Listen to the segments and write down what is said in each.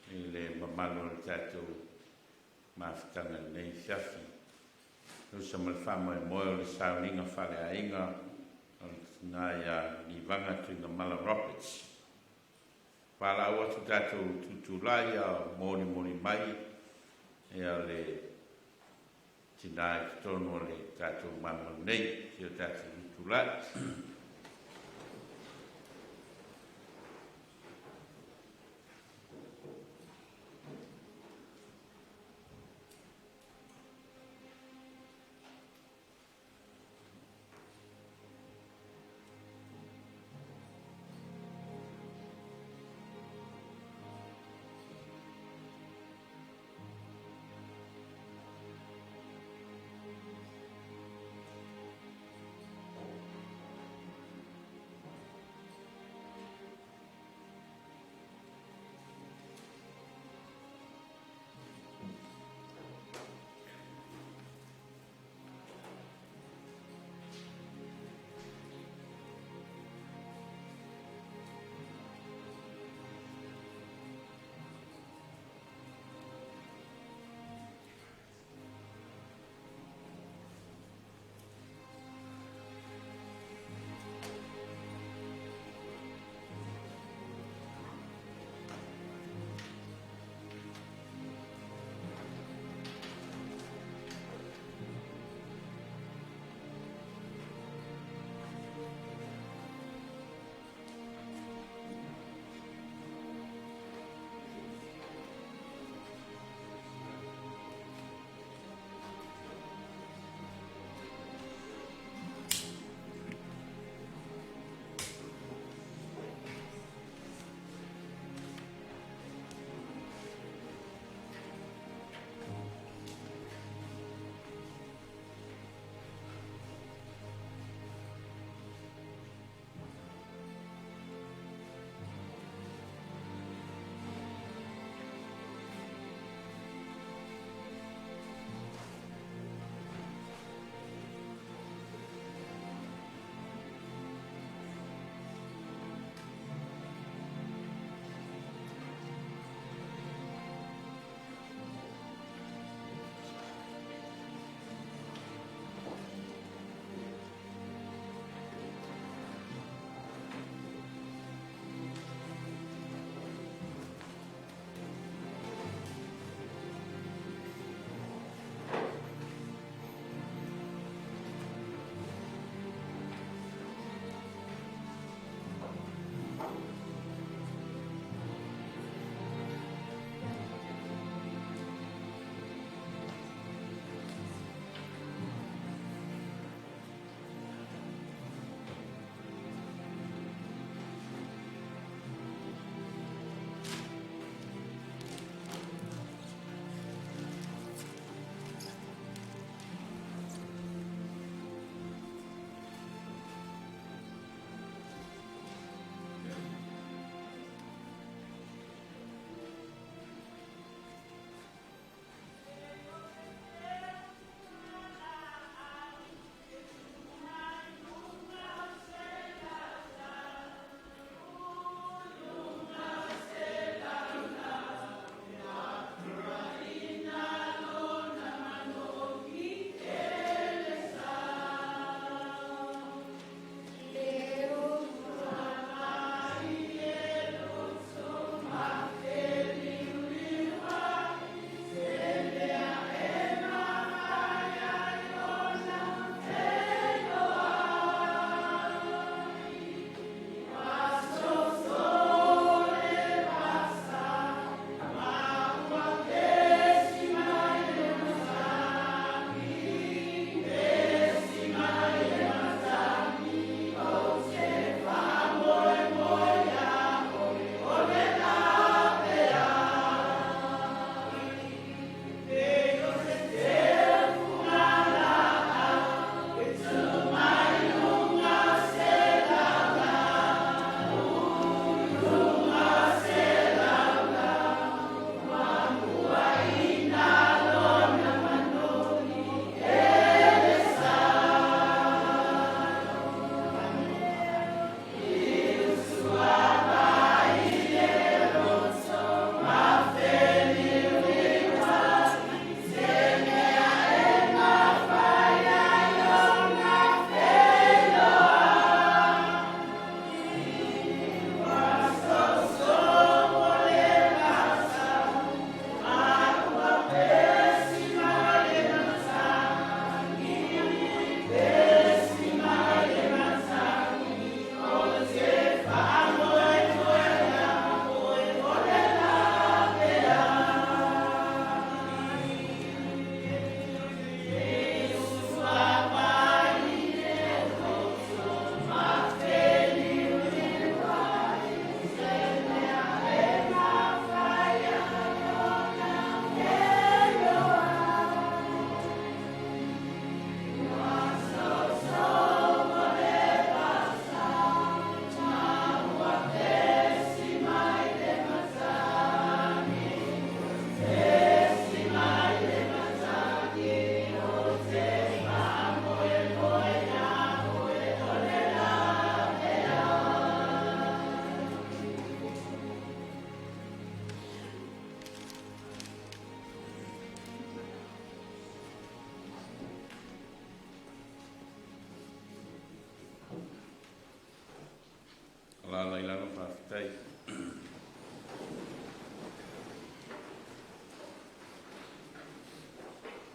I le mamalu o le tatou mafutaga i lenei afiafi. Tusa ma le faamoemoe o le sauniga faaleaiga o le tina ia Nivaga Tuigamala Roberts. Valaau atu tatou tutulai a o molimoli mai ia le tina i totonu o le tatou malumalu nei, si o tatou tutulai.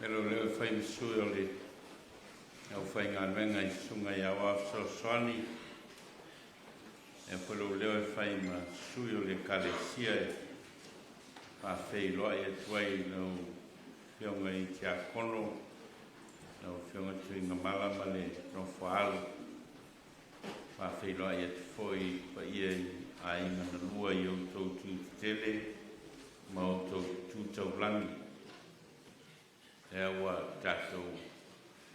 E lou leo e fai ma sui o le aufaigaluega i Susuga i Aoao Fesoasoani, e foi lou leo e fai ma sui o le Ekalesia e faafeiloai atu ai i lau Afioga i Tiakono, lau Afioga Tuigamala ma le nofo a alo. Faafeiloai atu foi i le paia i aiga na lua i outou tu tetele ma outou tu taulagi, lea ua tatou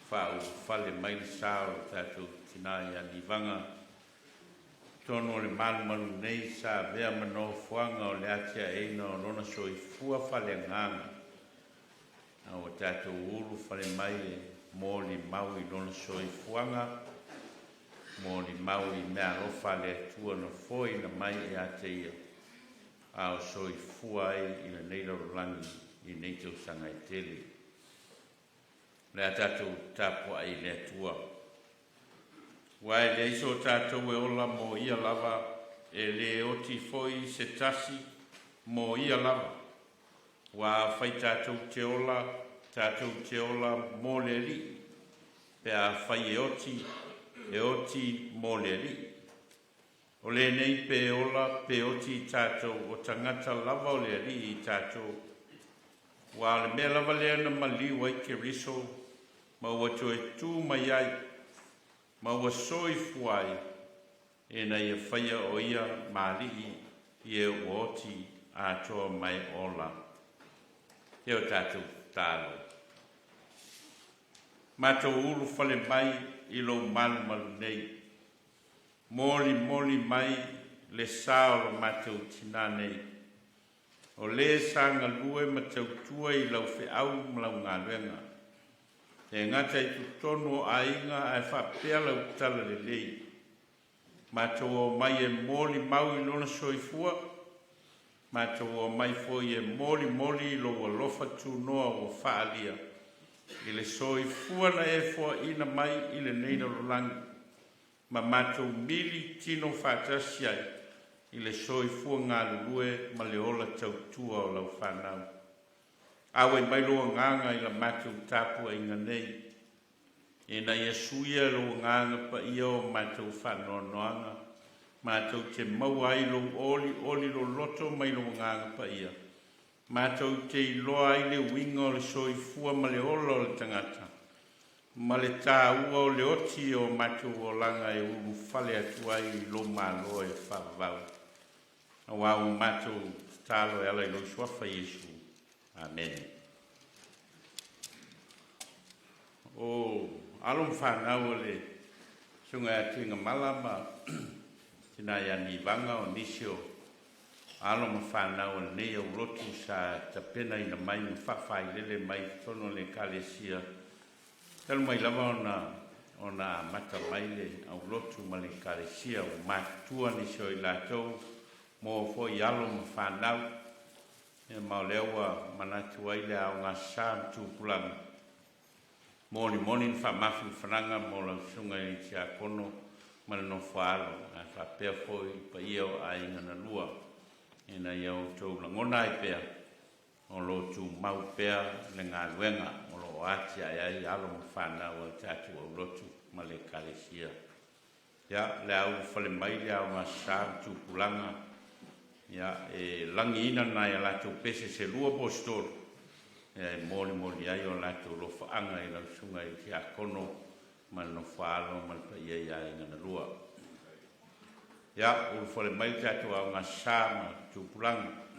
faaulufale mai le sa o le tatou tina ia Nivaga i totonu o le malumalu nei sa avea ma nofoaga o le atiaeina o lona soifua faaleagaga, a ua tatou ulufale mai e molimau i lona soifuaga, molimau i meaalofa a le Atua na foaiina mai ia te ia a o soifua ai i lenei lalolagi i nei tausaga e tele. O le a tatou tapuai i le Atua, aua e leai so tatou e ola mo ia lava, e le oti foi se tasi mo ia lava. Aua afai tatou te ola, tatou te ola mo le Alii, pe afai e oti, e oti mo le Alii. O lenei pe ola pe oti i tatou, o tagata lava o le Alii i tatou. Aua o le mea lava lea na maliu ai Keriso ma ua toe tu mai ai, ma ua soifua ai, ina ia faia o ia ma Alii i e ua oti atoa ma e ola. E o tatou tatalo. Matou ulufale mai i lou malumalu nei, molimoli mai le sa o lo matou tinā nei, o le sa galue ma tautua i lau feau ma lau galuega. E gata i totonu o aiga ae faapea lau talalelei. Matou omai e molimau i lona soifua, matou omai foi e molimoli lou alofa tunoa ua faaalia i le soifua na e foaina mai i lenei lalolagi ma matou mili tino faatasi ai i le soifua galulue ma le ola tautua o lau fanau. Auai mai lou agaga i la matou tapuaiga nei, ina ia suia e lou Agaga Paia o matou faanoanoaga, matou te maua ai lou olioli loloto mai lou Agaga Paia, matou te iloa ai le uiga o le soifua ma le ola o le tagata, ma le taua o le oti o matou olaga e ulufale atu ai i lou Malo e faavavau. Aua ua matou tatalo e ala i lou Suafa Iesu. Amene. O alo ma fanau o le Susuga ia Tuigamala ma Tina ia Nivaga o nisi o alo ma fanau a lenei aulotu sa tapenaina mai ma faafailele mai i totonu o le Ekalesia talu mai lava ona amata mai le aulotu ma le Ekalesia. Ua matutua nisi o i latou mo foi alo ma fanau, ma o lea ua manatu ai le aogāsā ma tupulaga, molimoli ni faamafanafanaga mo lau Susuga i le Tiakono ma le nofo a alo ae faapea foi i le paia o aiga na lua, ina ia outou lagona ai pea o lo o tumau pea le galuega o lo o atiae ai alo ma fanau a le tatou aulotu ma le Ekalesia. Ia, o le a ulufale mai le aogāsā ma tupulaga, ia, e lagiina nai a latou pese se lua po o se tolu e molimoli ai o latou alofaaga i lau Susuga i le Tiakono ma le nofo a alo ma le paia i aiga na lua. Ia, ulufale mai le tatou aogāsā ma tupulaga.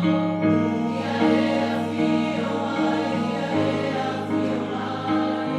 Ia e afio mai, ia e afio mai.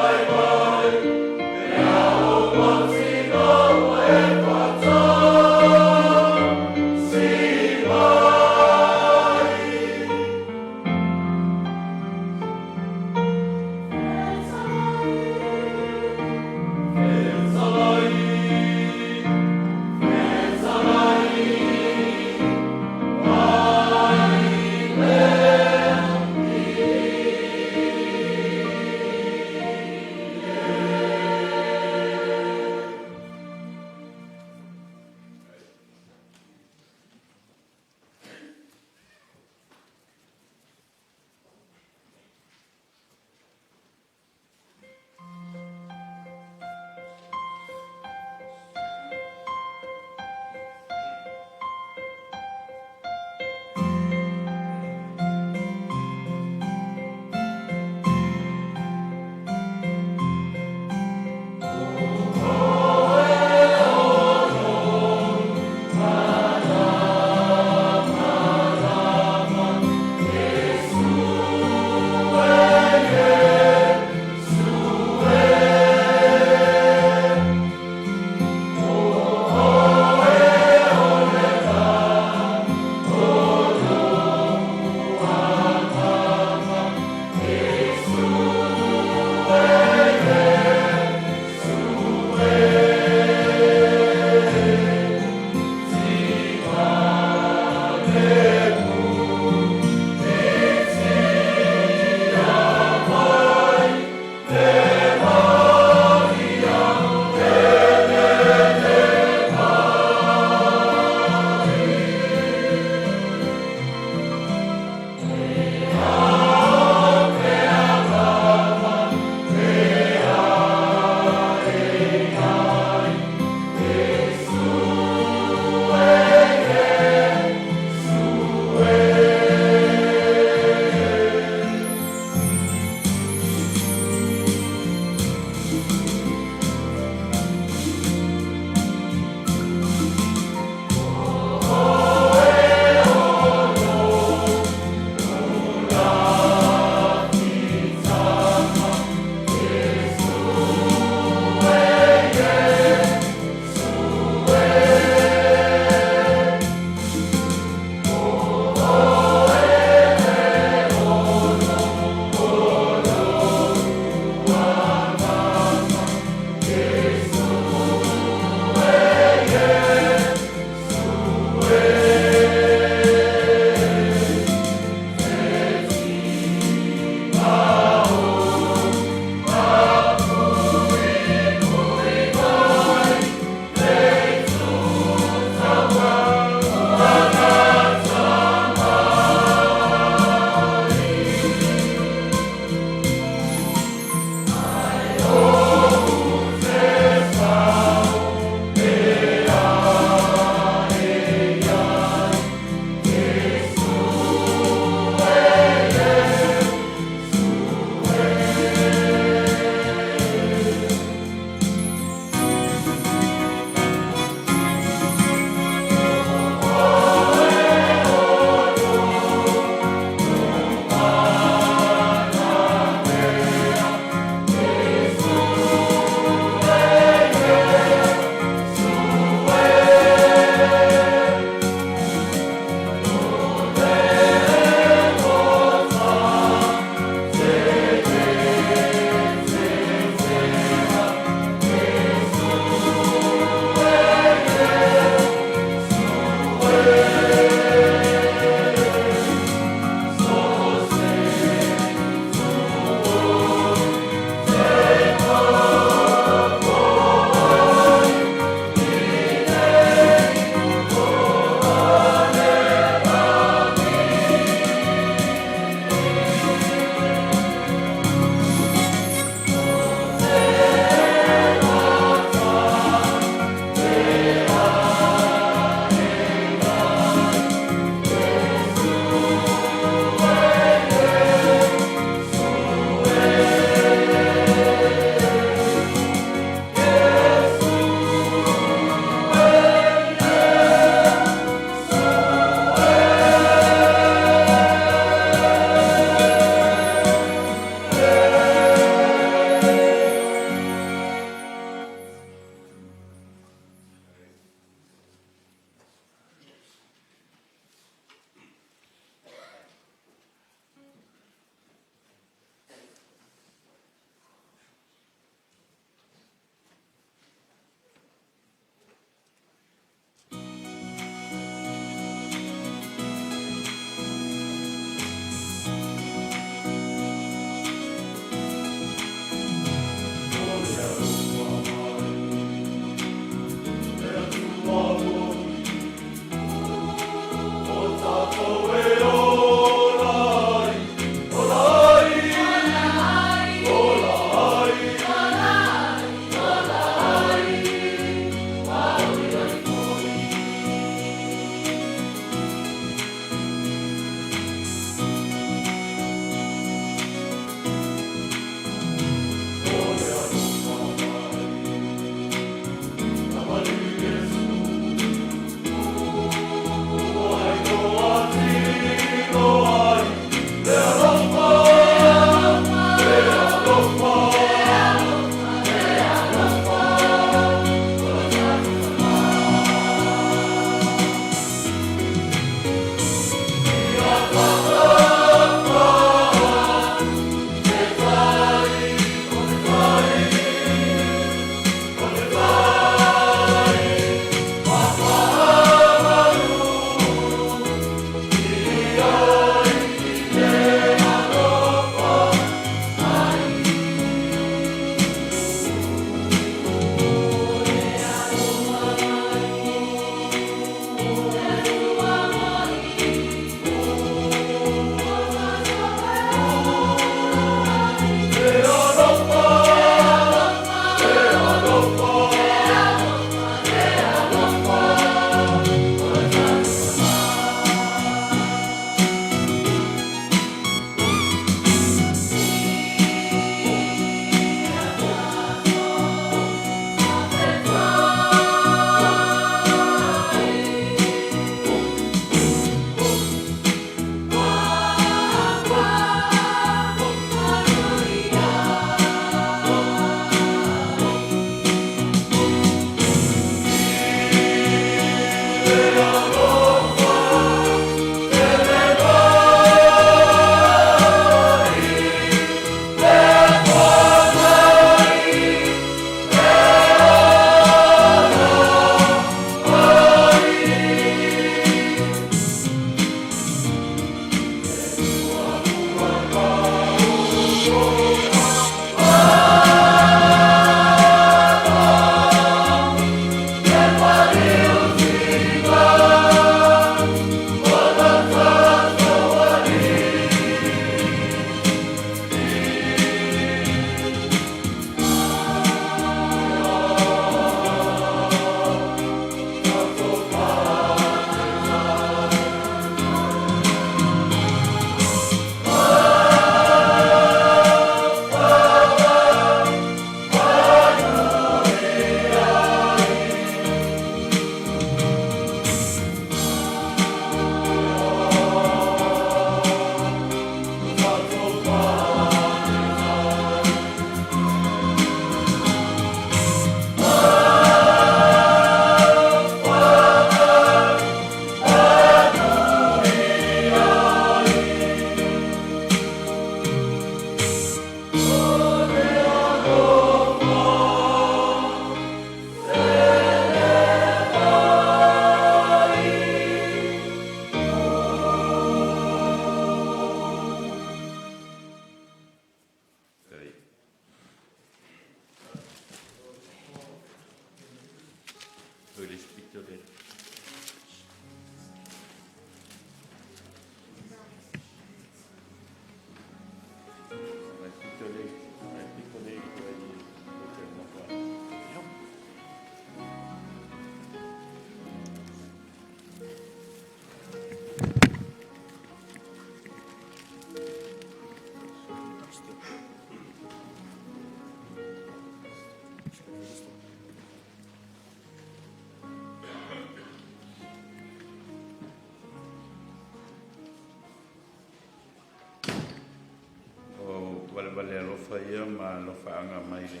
lava le alofa ia ma alofaaga mai le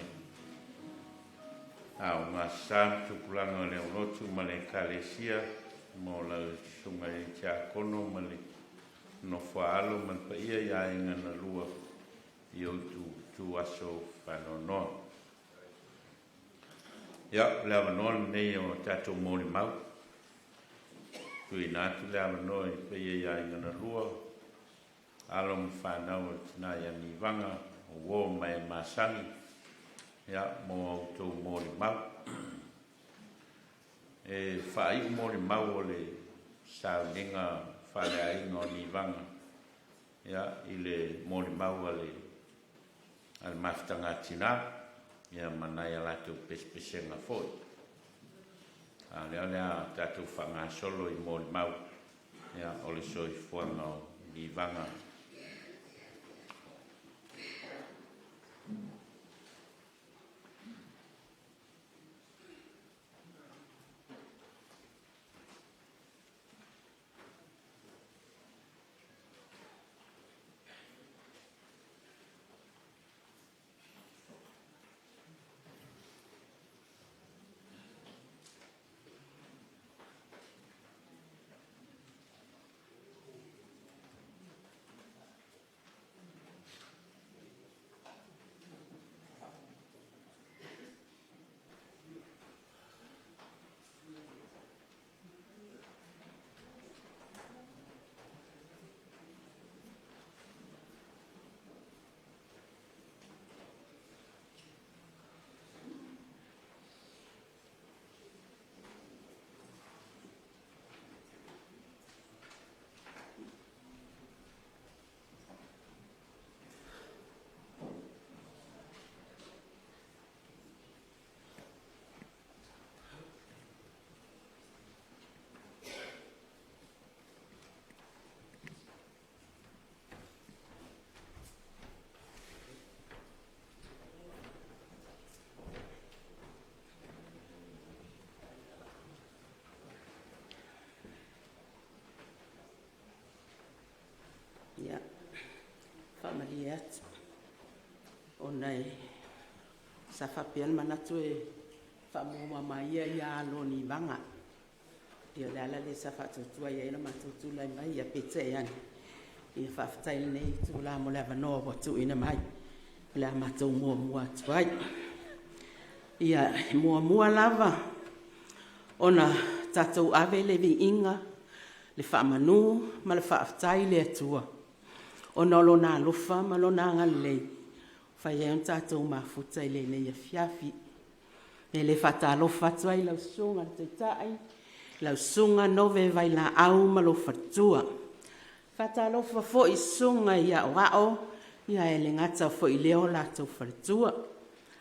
aogasa ma tupulaga o le aulotu ma le Ekalesia mo lau susuga i le Tiakono ma le nofo a alo ma le paia i aiga na lua i outou aso faanoanoa. Ia, o le avanoa lenei o tatou molimau. Tuuina atu le avanoa i le paia i aiga na lua, alo ma fanau a le tina ia Nivaga, o uo ma e masani, ia, mo a outou molimau. E faaiu molimau o le sauniga faaleaiga o Nivaga, ia, i le molimau a le a le mafutaga a tina, ia ma nai a latou pesepesega foi. A o lea o le a tatou faagasolo i molimau, ia, o le soifuaga o Nivaga. Ia, faamalie atu ona e sa faapea le manatu e faamuamua ia ia alo o Nivaga. Ia o le ala lea sa faatuatua ai lo matou tulai mai, ia peitai ane, ia faafetai i lenei itula mo le avanoa ua tuuina mai, o le a matou muamua atu ai. Ia, muamua lava ona tatou ave le viiga, le faamanu ma le faafetai i le Atua ona o Lona alofa ma Lona agalelei ua mafai ai ona tatou mafuta i lenei afiafi. E le faatalofa atu ai i lau Susuga i le Taitai, lau Susuga Nove Vailaau ma lou faletua. E faatalofa foi i susuga i aoao, ae le gata foi i lea o latou faletua,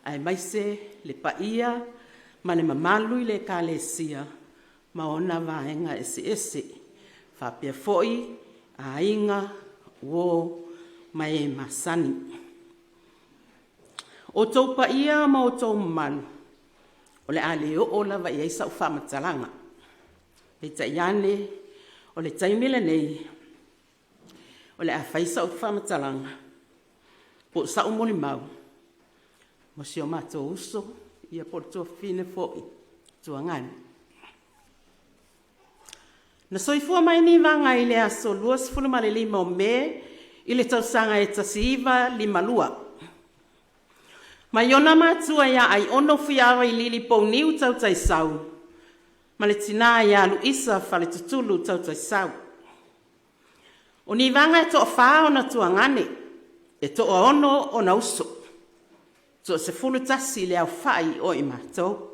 aemaise le paia ma le mamalu i le Ekalesia ma ona vaega eseese, faapea foi aiga, uo ma e masani. O outou paia ma outou mamalu, o le a le oo lava i ai sau faamatalaga, peitai ane, o le taimi lenei, o le a fai sau faamatalaga po o sau molimau mo si o matou uso po o le tuafafine foi Tuagane. Na soifua mai Nivaga i le aso 25 o Me i le tausaga e 1952, mai ona matua ia Aiono Fuiava Lili Pouniu Tautaisau ma le tina ia Luisa Faletutulu Tautaisau. O Nivaga e toafa ona tuagane, e toaono ona uso, toa-11 le aofai o i matou.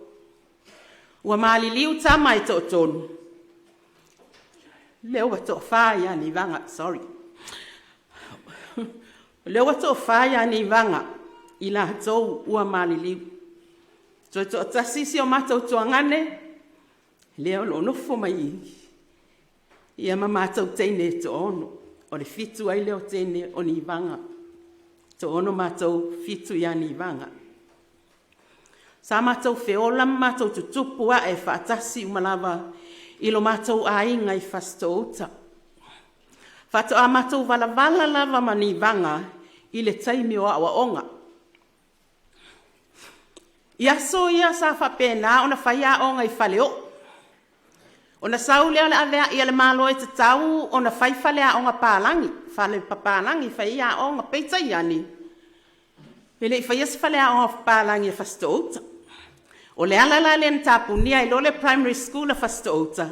Ua maliliu tama e toatolu, lea ua toafa ia Nivaga, sorry. O lea ua toafa ia Nivaga i latou ua maliliu, toe toatasi si o matou tuagane lea o lo o nofo mai i i ma matou teine e toaono, o le fitu ai lea o teine o Nivaga. E toaono matou, fitu ia Nivaga. Sa matou feola ma matou tutupu ae faatasi uma lava i lo matou aiga i Fasitoo-uta. Faatoa matou valavala lava ma Nivaga i le taimi o aoaoga. I aso ia sa faapena ona fai aoga i faleoo, ona sau lea o le avea'i a le Malo e tatau ona fai faleaoga palagi, fale papalagi e fai ai aoga. Peitai ane, e le i faia se faleaoga papalagi a Fasitoouta. O le ala la lea na tapunia ai loa le Primary School a Fasitoouta,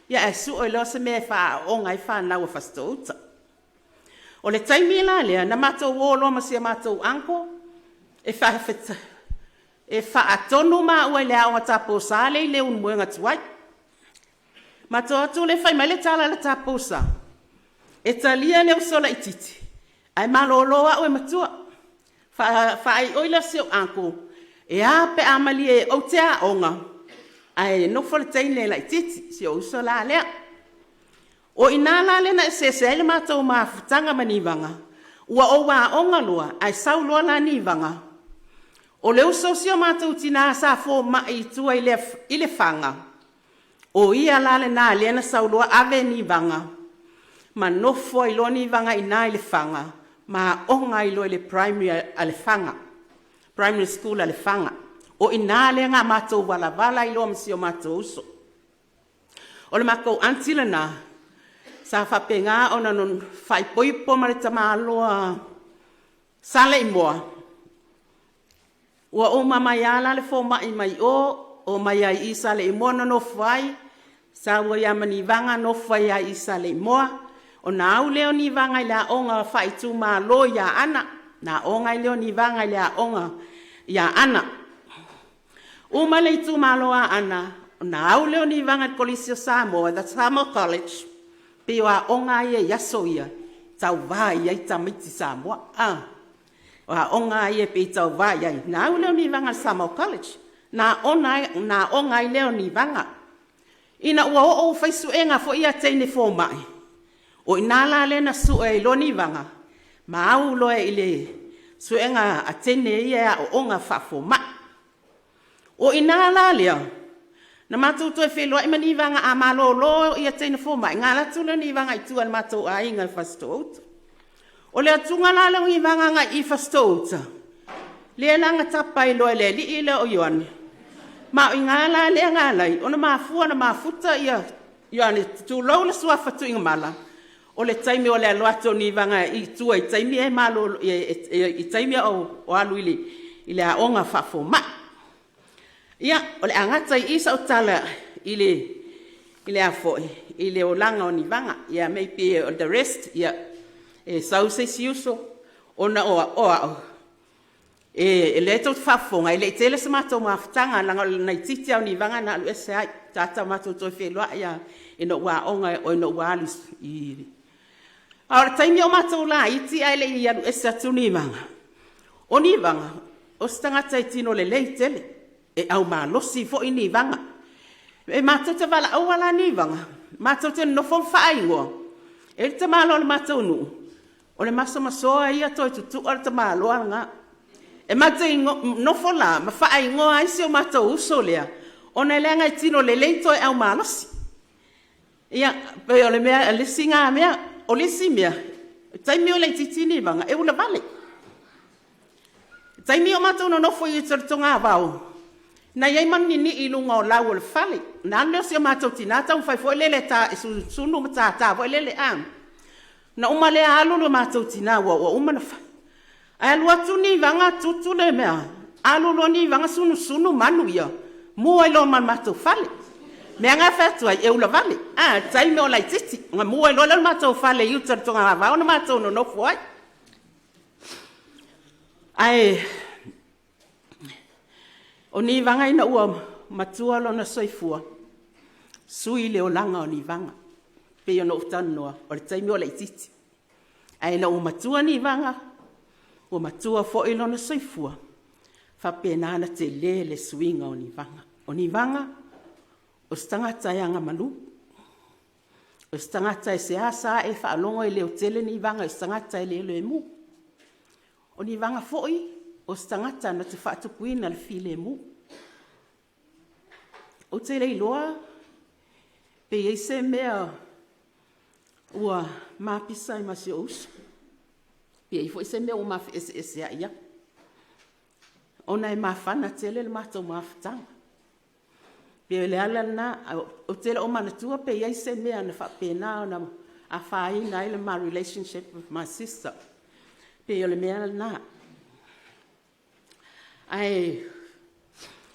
ia ae sue loa se mea e faaaooga ai fanau a Fasitoouta. O le taimi la lea na matou o loa ma si a matou uncle e faatonu maua i le aoga ta posa lea i Leulumoega tuai. Matou o atu lea fai mai le tala a le ta posa, e talia le uso laitiiti ae malolo au e matua. Faaioi lea o si ou uncle, e a pe a malie ou te aoga ae nofo le teine laitiiti, si ou uso la lea. O i ina la lea na eseese ai le matou mafutaga ma Nivaga, ua ou aoga loa ae sau loa la Nivaga. O le uso o si o matou tina sa fomai i tua i Lefaga, o ia la lena lea na sau loa ave Nivaga ma nofo ai loa Nivaga i ina i Lefaga ma aoga ai loa i le Primary a Lefaga, Primary School a Lefaga. O i ina lea na matou valavala ai loa ma si o matou uso. O le matou aunty lena sa faapena ona faaipoipo ma le tamaloa Saleimoa. Ua uma mai lava la le fomai mai o, omai lava i i Saleimoa nonofo ai, sau ai lava ma Nivaga nofo ai lava i Saleimoa. Ona au lea o Nivaga i le aoga faaitumalo i Aana, ona aoga ai lea o Nivaga i le aoga i Aana. Uma le itumalo Aana, ona au lea o Nivaga i le Kolisi o Samoa, the Samoa College. Pei o aoga lava ia i aso ia e tauva i ai tamaiti Samoa. O aoga lava ia pei e tauva i ai. Ona au lea o Nivaga i le Samoa College, ona aoga ai lea o Nivaga. Ina ua oo ua fai suega foi ia a teine fomai, o i ina la lea na sue ai loa Nivaga ma au loa i le suega a teine ia e aooga faafomai. O i ina la lea na matou toe feiloai ma Nivaga a malolo teine fomai, ona alu atu lea o Nivaga i tua i le matou aiga i Fasitoouta. O le atuga la lea o Nivaga agai i Fasitoouta, lea la na tapa ai loa e le alii lea o Ioane, ma o i ina la lea na ala ai ona mafua ona mafuta Ioane, tulou le suafa Tuigamala, o le taimi o le alu atu o Nivaga i tua i taimi ia i taimi a o alu i le aoga faafomai. Ia, o le a gata i i sau tala i le olaga o Nivaga. Ia maybe o the rest e sau se isi uso, ona o au, o lea tou te faafofoga e le i tele se matou mafutaga leaga o le laitiiti lava o Nivaga na alu ese ai. Lata matou toe feiloai lava ina ua alu i… A o le taimi o matou laiti ae le i alu ese atu Nivaga, o Nivaga o se tagata e tino lelei tele, e aumalosi foi Nivaga. E matou te valaauina la Nivaga, matou te nonofo ma faaigoa, e i ai le tamaloa o le matou nuu, o le masomasoa ia toe tutua le tamaloa lena. E matou te nonofo la ma faaigoa ai si o matou uso lea, ona leaga e tino lelei toe aumalosi. Ia, pei o le isi lena mea. O le isi mea, o le taimi o laitiiti Nivaga e ulavale. O le taimi o matou nonofo i uta i le togavao, na i ai manu ninii i luga o lau o le fale, ona alu lea o si o matou tina taumafai foi lele e sunusunu ma tata foi lele a. Na uma lea alu lo matou tina ua uma ona fai, ae alu atu Nivaga tutu le mea, alu loa Nivaga sunusunu manu ia, mua ai loa ma le matou fale. O le mea lena e fai atu ai, e ulavale i le taimi o laitiiti, ona mua ai loa lea o le matou fale i uta i le togavao na matou nonofo ai. Ae o Nivaga ina ua matua lona soifua, sui le olaga o Nivaga. E pei ona ou talanoa, o le taimi o laitiiti, ae ina ua matua Nivaga, ua matua foi lona soifua, faapena ona tele le suiga o Nivaga. O Nivaga, o se tagata e agamalu, o se tagata e seasea e faalogo e leotele Nivaga, o se tagata e lelemu. O Nivaga foi o se tagata na te faatupuina le filemu. Ou te le iloa pe i ai se mea ua mapisa ai ma si ou uso. Pe i ai foi se mea ua ma feeseeseai ai, ona e mafana tele le matou mafutaga. E pei o le ala lena, ou te le o manatua pe i ai se mea na faapena ona afaina ai le ma relationship with my sister. E pei o le mea lena. Ae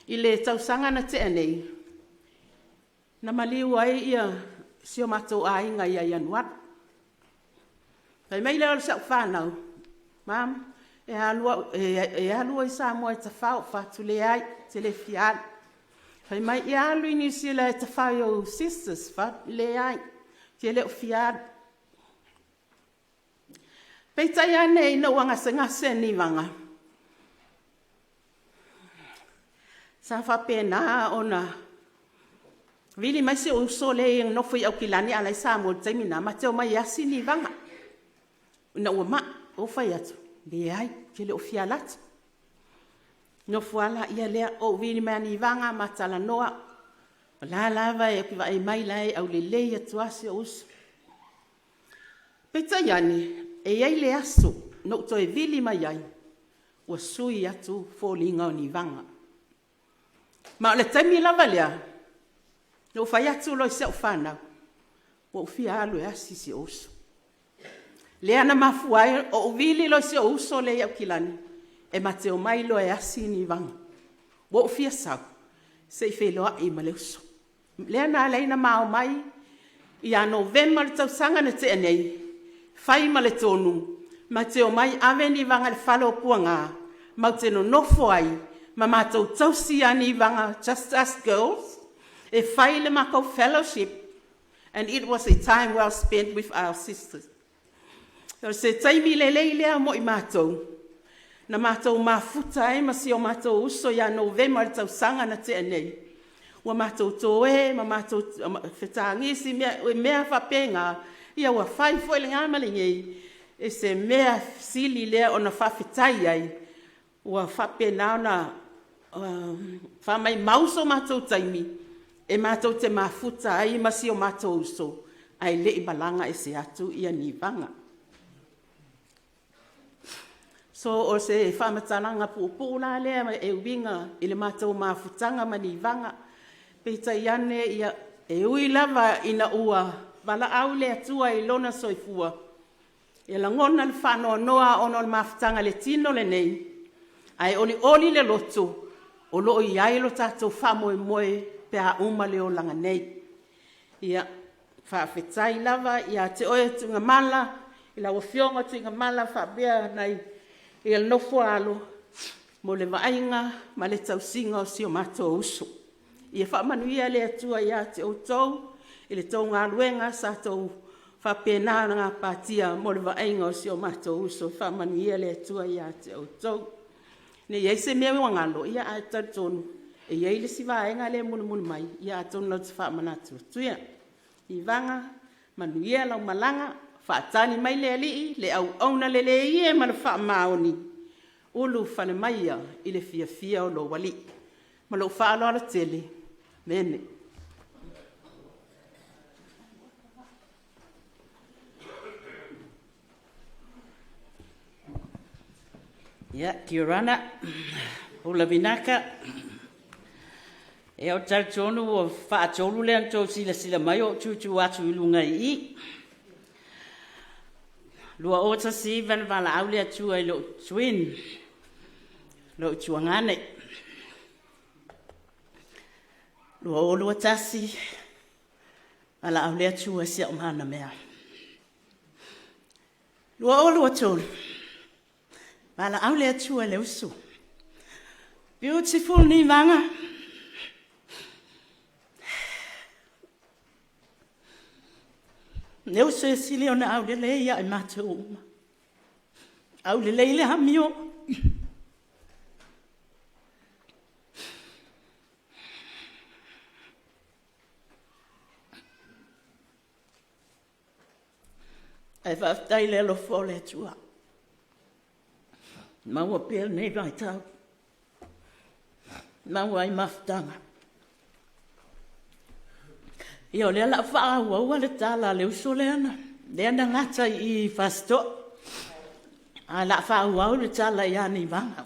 i le tausaga na tea nei, na maliu ai si o matou aiga ia Ianuari. Fai mai lea o si au fanau, “Mom, e alu au i Samoa e tafao.” Ou fai atu, “Leai, ou te le fia alu.” Fai mai, “Ia alu i Niu Sila e tafao i ou sisters.” Ou fai atu, “Leai, ou te le o fia alu.” Peitai ane ina ua gasegase Nivaga, sa faapena ona vili mai si ou uso lea e nofo i Aukilani a o la e i Samoa i le taimi lena, ma te omai e asi Nivaga ina ua mai. Ou fai atu, leai, ou te le o fia alu atu. Nofo lava laia lea, ou vili mai ia Nivaga ma talanoa, o la e lava ou te vaai mai o la e aulelei atu lava si ou uso. Peitai ane, e i ai le aso na ou toe vili mai ai, ua sui atu foliga o Nivaga. Ma o le taimi lava lea, na ou fai atu loa i si au fanau, ua ou fia alu e asi si ou uso. Lea na mafua ai ou vili loa i si ou uso lea i Aukilani e ma te omai loa e asi Nivaga, ua ou fia sau se i feiloai ma le uso. Lea na ala ai ona ma omai ia Novema i le tausaga na tea nei, fai ma le tonu ma te omai ave Nivaga i le fale o Puaga matou te nonofo ai ma matou tausi ia Nivaga, just us girls, e fai le matou fellowship and it was a time well spent with our sisters. O se taimi lelei lea mo i matou na matou mafuta ai ma si o matou uso ia Novema i le tausaga na tea nei, ua matou toe ma matou fetagisi i mea faapena, ia ua fai foi lena ma lenei i se mea sili lea ona faafetai ai ua faapena ona faamaumau so matou taimi e matou te mafuta ai ma si o matou uso ae le i malaga ese atu Nivaga. So, o se faamatalaga puupuu la lea e uiga i le matou mafutaga ma Nivaga. Peitai ane e ui lava ina ua valaau le Atua i lona soifua, e lagona le faanoanoa ona o le mafutaga i le tino lenei, ae olioli le loto o lo o i ai lo tatou faamoemoe pe a uma le olaga nei. Ia, faafetai lava ia te oe Tuigamala, lau Afioga Tuigamala faapea le nofo a alo mo le vaaiga ma le tausiga o si o matou uso. Ia faamanuia le Atua ia te outou i le tou galuega sa outou faapena ona gapatia mo le vaaiga o si o matou uso. Faamanuia le Atua ia te outou. Ne i i ai se mea ua galo, ae talitonu e i ai le isi vaega lea e mulimuli mai, atonu ou te faamanatu atu. Nivaga, manuia lau malaga, faatali mai le Alii, le auauna lelei e ma le faamaoni, ulufale maia i le fiafia o lou Alii. Ma lou faaaloalo tele. Amene. Ia, kia orana, Paula Vinaka. Ia, ou te talitonu ua faatolu lea ona outou silasila mai o ou tutu atu i luga i i. 2019 na valaau le Atua i lou twin, lou tuagane. 2021, valaau le Atua i si au manamea. 2023, valaau le Atua i le uso. Beautiful Nivaga. Le uso e sili ona aulelei ia i matou uma. Aulelei le amio. Ae faafetai i le alofa o le Atua, maua pea lenei vaitau, maua ai mafutaga. Ia o lea o le a faaauaua le tala a le uso lea na gata i i Fasitoouta. Ae o le a faaauau le tala ia Nivaga.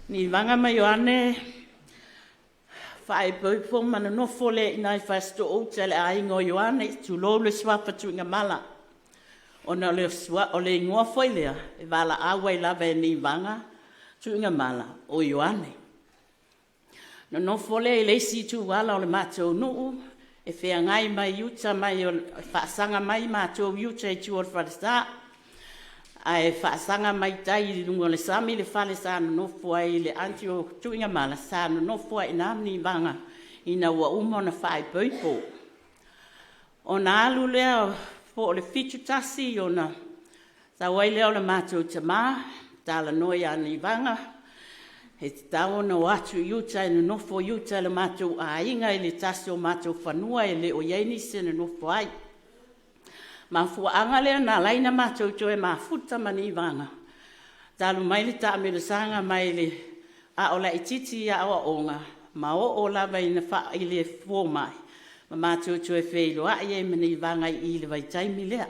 Nivaga ma Ioane faaipoipo ma nonofo lea i ina i Fasitoo-uta i le aiga o Ioane, tulou le suafa Tuigamala, ona o le igoa foi lea e valaau ai lava e Nivaga Tuigamala o Ioane. Nonofo lea i le isi ituala o le matou nuu e feagai mai uta mai e faasaga mai matou i uta i tua o le falesa, ae faasaga mai tai i luga o le sami le fale sa nonofo ai le aunty o Tuigamala, sa nonofo ai i ina Nivaga ina ua uma ona faaipoipo. Ona alu lea po o le 1971 ona sau ai lea o le matou tama talanoa ia Nivaga, e tatau ona o atu i uta e nonofo i uta i le matou aiga i le tasi o matou fanua e le o i ai nisi e nonofo ai. Mafuaaga lea na ala ai ona matou toe mafuta ma Nivaga talu mai le taamilosaga mai a o laitiiti i aoaoga ma oo lava i le fomai ma matou toe feiloai ai ma Nivaga i le vaitaimi lea.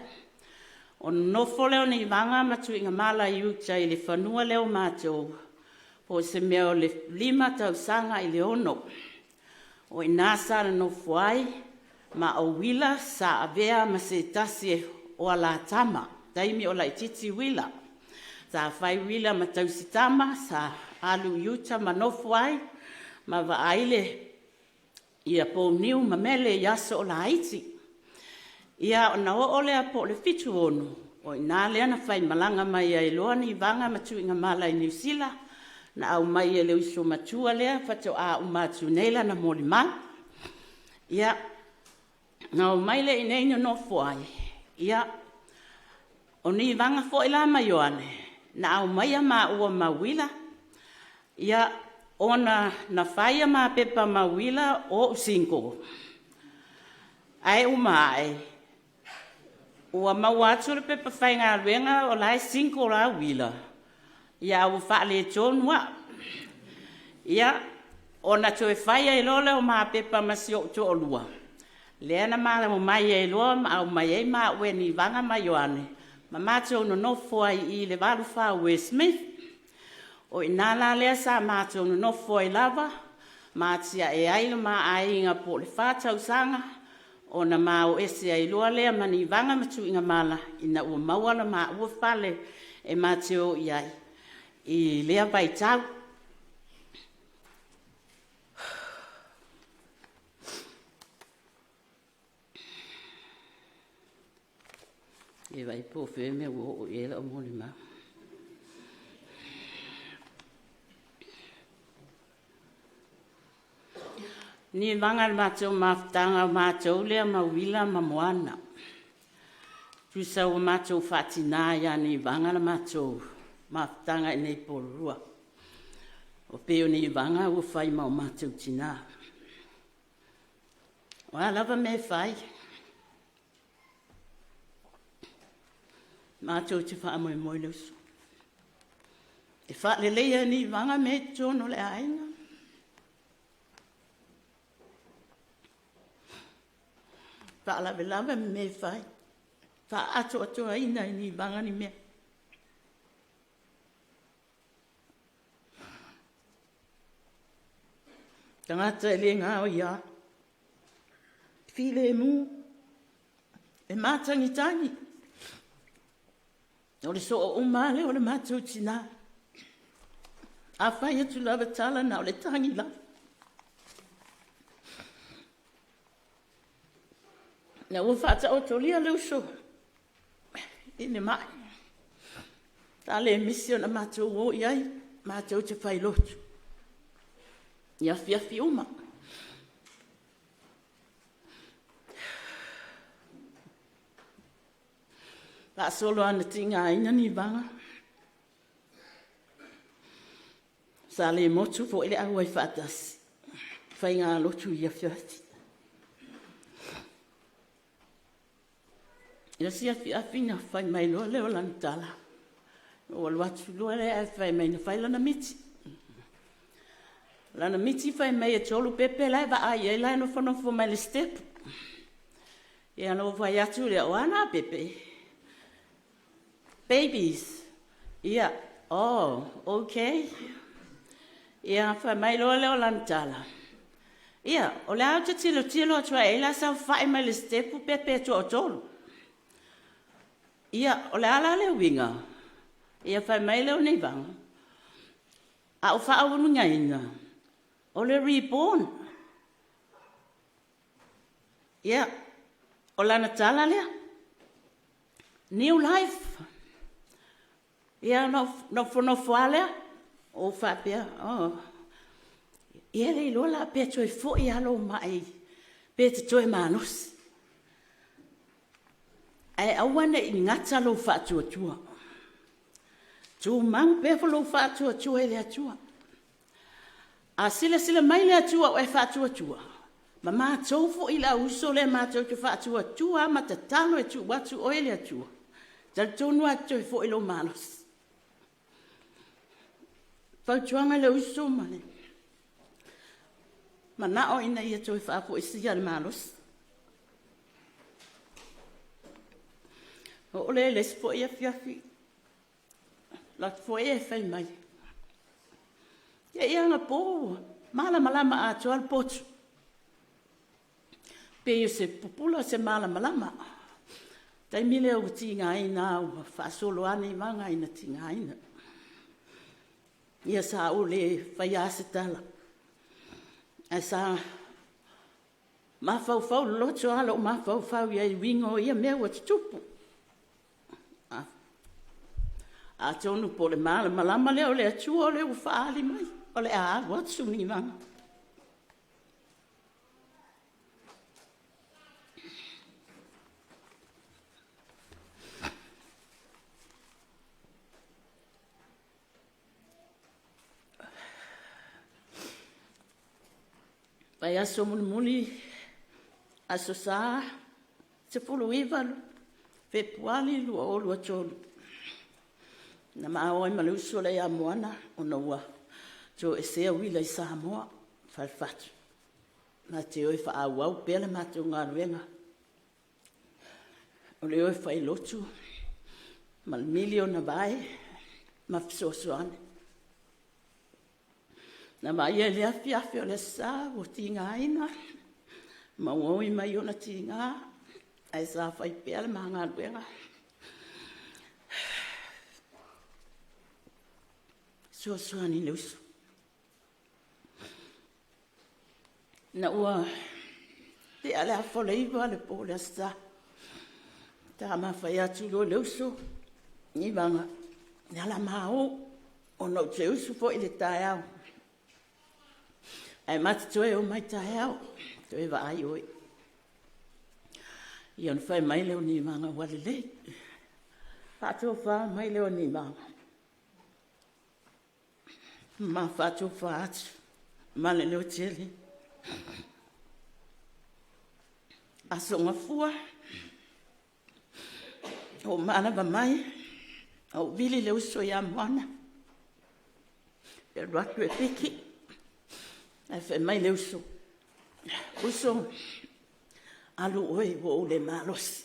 Ona nonofo lea o Nivaga ma Tuigamala i uta i le fanua lea o matou po o se mea o le 5 tausaga i le 6. O i ina sa nonofo ai ma o Uila sa avea ma se tasi o alatama i taimi o laitiiti Uila. Sa fai Uila ma tausitama, sa alu i uta ma nofo ai ma vaai pouniu ma mele i aso o laiti. Ona oo lea po o le 1976 o i ina lea na faimalaga mai ai loa Nivaga ma Tuigamala i Niu Sila, na aumai e le uso matua lea faatoa uma atu nei lana molimau. Na omai lea i inei nonofo ai. O Nivaga foi la ma Ioane na aumaia maua ma Uila, ona na fai a ma pepa ma Uila o ou single, ae uma ae ua maua atu le pepa faigaluega o la e single lava Uila, ae ua faaletonu au. Ia, ona toe fai ai loa lea o ma pepa ma si ou toalua, lea na ma omai ai loa ma aumai ai maua e Nivaga ma Ioane ma matou nonofo ai i i le 84 West Smith. O i ina la lea sa matou nonofo ai lava ma atiae ai lo ma aiga po o le fa tausaga, ona ma o ese ai loa lea ma Nivaga ma Tuigamala ina ua maua lo maua fale e ma te o i ai i lea vaitau. E vaai po o fea le mea ua oo i ai lau molimau. Nivaga i le matou mafutaga o matou lea ma Uila ma Moana, tusa ua matou faatina ia Nivaga le matou mafutaga i nei polulua. E pei o Nivaga ua fai ma o matou tina. O a lava mea e fai, matou te faamoemoe i le uso. E faaleleia e Nivaga mea i totonu o le aiga. Faalavelave mea e fai, faaatoatoaina e Nivaga ni mea. Tagata e le gaoia, filemu, e matagitagi. O le soo uma lava lea o le matou tina. A fai atu lava tala na o le tagi lava. Ina ua faataotolia le uso i le mai, sa le misi ona matou o i ai matou te failotu i afiafi uma. Faasolo lava ina tigaina Nivaga, sa le motu foi le auai faatasi i faigalotu i afiafi. I le isi afiafi ona fai mai loa lea o lana tala, na ou alu atu loa lea ae fai mai na fai lana miti. O lana miti fai mai e 3 pepe la e vaai ai la e nofonofo mai le sitepu. Ia ona ou fai atu lea, o a na pepe? Babies. Ia, oh, okay. Ia, fai mai loa lea o lana tala, ia, o le a ou te tilotilo atu ai la saofai mai le sitepu pepe e toatolu. Ia, o le a la le uiga? Ia, fai mai lea o Nivaga, a ou faauigaina, o le reborn. Ia, o lana tala lea, new life. Ia, ona ou nofonofo lava lea, ou faapea, oh, ia le iloa la pe toe foi lava lou mai pe te toe malosi. Ae aua ne i gata lou faatuatua. Tumau pea lou faatuatua i le Atua. A silasila mai le Atua o e faatuatua, ma matou foi le au uso lea matou te faatuatua lava ma tatalo e tuu atu oe i le Atua, talitonu lava e te toe foi lou malosi. Fautuaga i le uso ma le manao ina ia toe faafoisia le malosi. Oo lea i le isi foi afiafi, alu atu foi e fai mai, te i anapo ua malamalama atoa le potu, pei o se pupula o se malamalama. O le taimi lea ua tigaina lava ua faasolo lava Nivaga ina tigaina. Ia sa ou le faia lava se tala, ae sa mafaufau loloto lava lou mafaufau i ai i uiga o ia mea ua tutupu. Atonu po o le malamalama lea o le Atua lea ua faaali mai o le a alu atu Nivaga. Vaiaso mulimuli, Aso Sa 19 Fepuari 2023, na ma o ai ma le uso lea ia Moana ona ua toesea uila i Samoa i Falefatu. Ma te o e faaauau pea le matou galuega, o le o e failotu ma le mili ona vae ma fesoasoani. Na vaaia i le afiafi o le Aso Sa ua tigaina ma ua oi mai ona tiga, ae sa fai pea le ma galuega e fesoasoani i le uso. Ina ua tea le 8:30 i le po o le Aso Sa, ta ma fai atu loa i le uso, Nivaga, o le a ma o ona ou te usu foi i le taeao, ae ma te toe omai taeao e toe vaai oe. Ia, ona fai mai lea o Nivaga, ua lelei. Faatofa mai lea o Nivaga ma faatofa atu ma le leotele. Aso Gafua, ua ou manava mai ma ou vili le uso ia Moana e alu atu e piki, ae fai mai le uso, “Uso, alu oe ua ou le malosi.”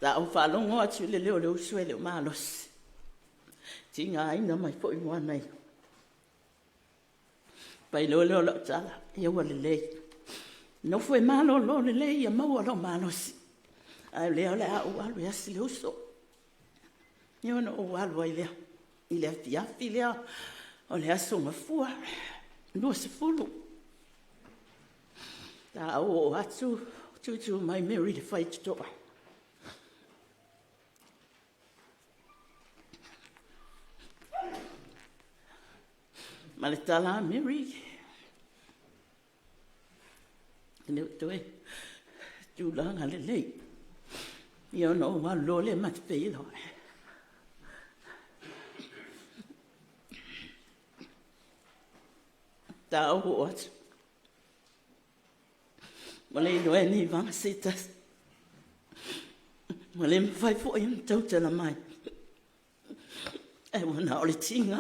Sa ou faalogo atu i le leo o le uso e le o malosi, tigaina mai foi Moana ia. Fai loa lea o lau tala, ia ua lelei, nofo e malolo lelei ia maua lou malosi, a o lea o le a ou alu e asi le uso. Ia ona ou alu ai lea i le afiafi lea o le Aso Gafua 20. Sa ou oo atu o tutu mai Mary i le faitotoa. Ma le tala a Mary, “E le o toe tulaga lelei.” Ia ona ou alu loa lea ma te feiloai. Sa ou oo atu ua le iloa e Nivaga se tasi, ua le mafai foi ona tautala mai, ae ua na o le tiga.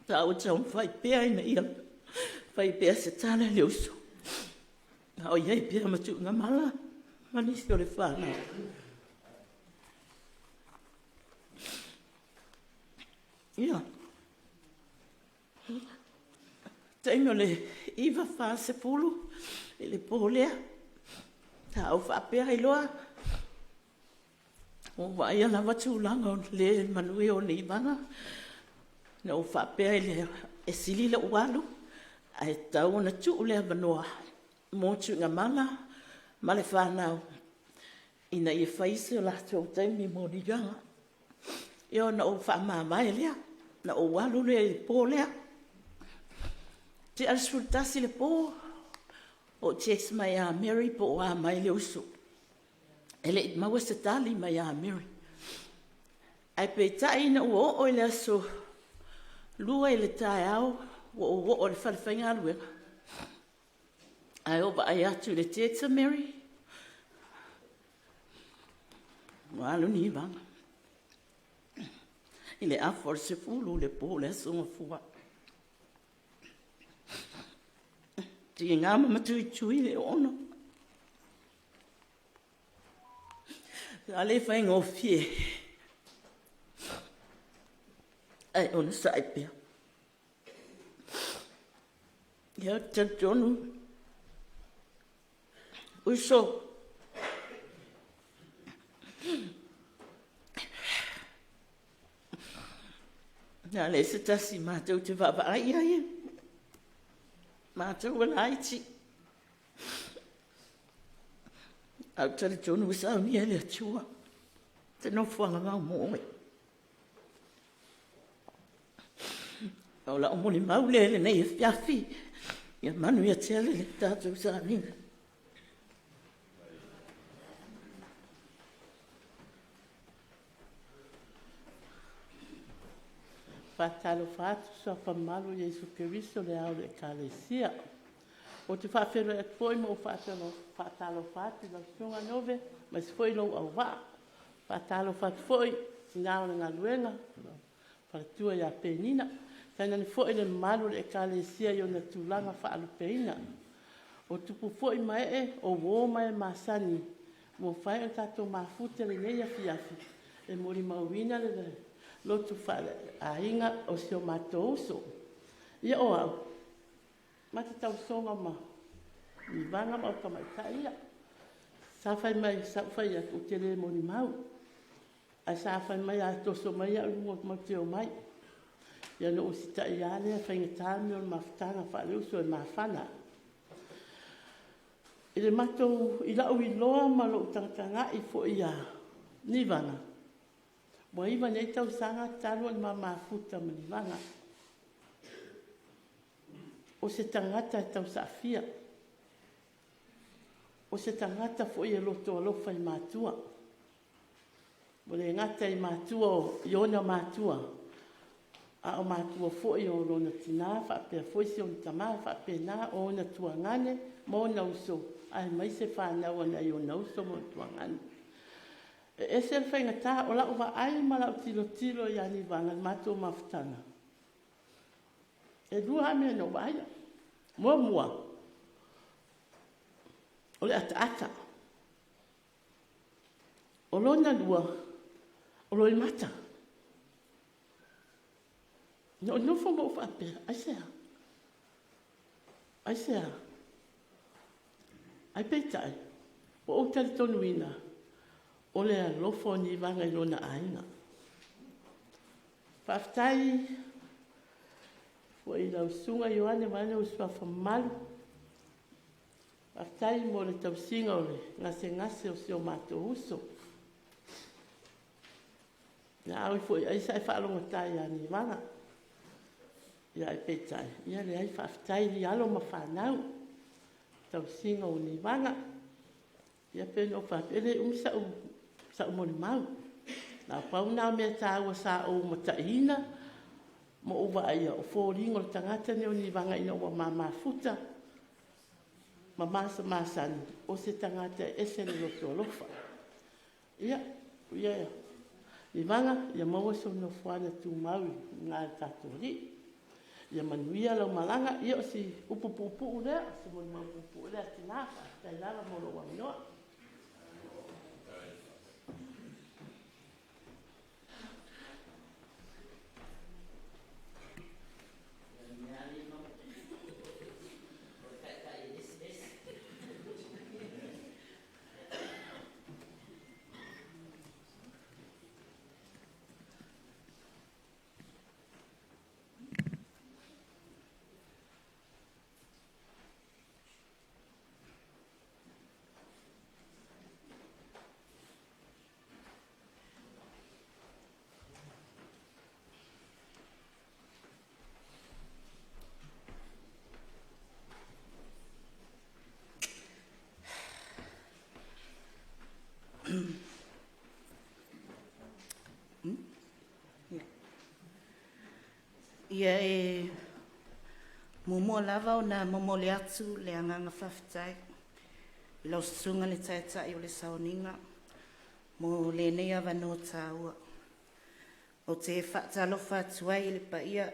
Sa ou taumafai pea ina ia fai pea se tala i le uso, a o i ai pea ma Tuigamala ma nisi o le fanau. Ia, taimi o le 9:40 i le po lea, sa ou faapea ai loa, ua ou vaaia lava tulaga o le le manuia o Nivaga, ona ou faapea lea, e sili lou alu ae tatau ona tuu le avanoa mo Tuigamala ma le fanau ina ia fai so latou taimi mo Nivaga. Ia ona ou faamavae lea, ona ou alu lea i le po lea. Tea le 11:00 i le po o text mai ia Mary po o a mai le uso. E le i maua se tali mai ia Mary. Ae peitai ina ua oo i le aso Lua i le taeao ua ou oo i le falefaigaluega ae ou vaai atu i le text a Mary ua alu Nivaga i le afa o le 10 i le po o le aso Gafua. E tiga ma matuitui le oona, e le faigofie, ae onosai pea. Ia, ou te talitonu uso, e leai se tasi matou te vaavaai i ai, o matou e laiti, ae ou te talitonu ua saunia e le Atua se nofoaga vao mo oe. O lau molimau lea i lenei afiafi. Ia manuia tele le tatou sauniga. E faatalofa atu i Suafa Mamalu o Iesu Keriso o le Ao o le Ekalesia. Ou te faafeiloai atu foi ma ou faatalofa atu i lau Susuga Nove aemaise foi lou auvaa. E faatalofa atu foi i tina o le galuega, lou faletua ia Penina, tainane foi le mamalu o le Ekalesia i ona tulaga faalupeina. O tupu foi ma ee, o uo ma e masani ua mafai ona tatou mafuta i lenei afiafi e molimauina le lotu faaleaiga o si o matou uso. Ia, o au, ma te tausoga ma Nivaga ma tamaitai ia. Sa fai mai, sa ou fai atu ou te le molimau, ae sa fai mai a toso mai au i luga matou te omai. Ia ona ou usitai lava lea, e faigata mea o le mafutaga faale-uso, e mafana. I lou iloa ma lou tagatagai foi ia Nivaga, ua 9 nei tausaga talu ona ma mafuta ma Nivaga. O se tagata e tausaafia, o se tagata foi e loto alofa i matua. Ua le gata i matua i ona matua, a o matua foi o lona tina faapea foi si ona tama, e faapena ona tuagane ma ona uso, aemaise fanau a nai ona uso ma ona tuagane. E ese le faigata. O lau vaai ma lau tilotilo ia Nivaga i le matou mafutaga, e lua lava mea na ou vaaia. Muamua, o le ataata. O lona lua, o loimata. Na ou nofo ma ou faapea, aisea? Aisea? Ae peitai, ua ou talitonuina o le alofa o Nivaga i lona aiga. Faafetai foi i lau Susuga Ioane vaeane ou suafa mamalu, faafetai mo le tausiga o le gasegase o si o matou uso. A oi foi i ai sa e faalogogata ia Nivaga. Ae peitai, ia leai, faafetai i alo ma fanau i le tausiga o Nivaga. Ia pei ona ou fai atu, e le umi sau molimau, na o le pau lena o mea taua sa ou mataiina ma ou vaaia, o foliga o le tagata lenei o Nivaga ina ua ma mafuta ma masamasani, o se tagata e ese le loto alofa. Ia, Nivaga, ia maua sou nofoaga tumau i luga i le tatou Alii. Ia manuia lau malaga. Ia o si upu puupuu lea, o si molimau puupuu lea tina. Faafetai lava mo lou avanoa. Ia e muamua lava ona momoli atu le agaga faafetai i lau Susuga i le Taitai o le Sauniga mo lenei avanoa taua. Ou te faatalofa atu ai i le paia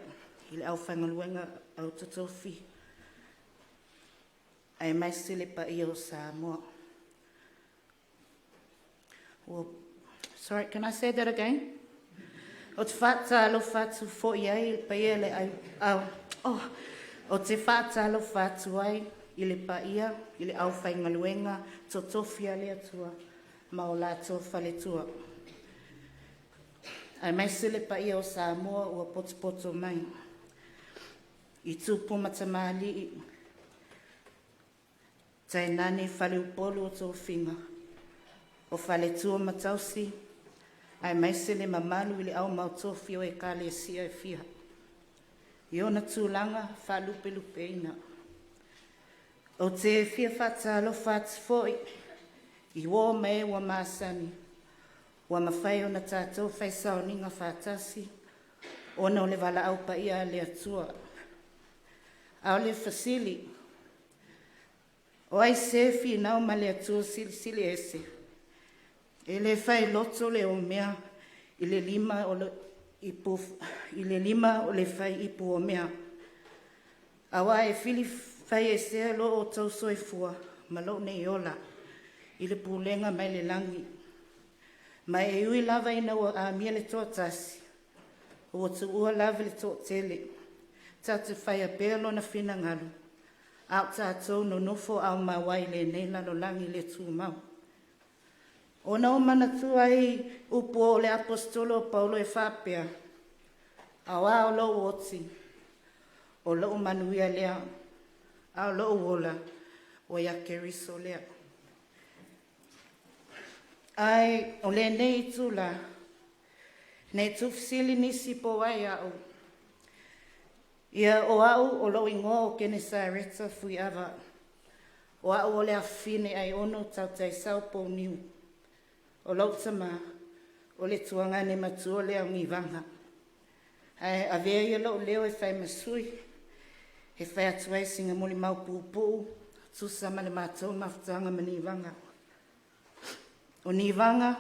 i le aufaigaluega au totofi aemaise le paia o Samoa. Well, sorry, can I say that again? Ou te faatalofa atu foi ai i le paia le au, au, oh, ou te faatalofa atu ai i le paia i le aufaigaluega totofi a le Atua ma o latou faletua. Aemaise le paia o Samoa ua potopoto mai i tupu ma tamalii, tainane faleupolu o tofiga, o faletua ma tausi, aemaise le mamalu i le au mautofi o Ekalesia e fia i ona tulaga faalupelupeina. Ou te fia faatalofa atu foi i uo ma e ua masani, ua mafai ona tatou fai sauniga faatasi ona o le valaau paia a le Atua. A o le fesili, o ai se finau ma le Atua Silisili Ese? E le fai loto le omea i le lima o le ipu, i le lima o le fai ipu omea. Aua e filifaiesea lo outou soifua ma lou nei ola i le pulega mai le lagi. Ma e ui lava ina ua amia le toatasi, ua tuua lava le toatele. Tatou te faia pea lona finagalo, a o tatou nonofo aumau ai i lenei lalolagi le tumau. Ona ou manatua ai upu o le Aposetolo o Paulo e faapea, auā o lou oti, o lou manuia lea, a o lou ola, ua ia Keriso lea. Ae o lenei itula, nei tuufesili nisi po o ai au. Ia o au o lou igoa o Kenesareta Fuiava. O au o le afafine Aiono Tautaisau Pouniu. O lou tama, o le tuagane matua lea o Nivaga. Ae avea ia lou leo e fai ma sui, e fai atu ai sina molimau puupuu, tusa ma le matou mafutaga ma Nivaga. O Nivaga,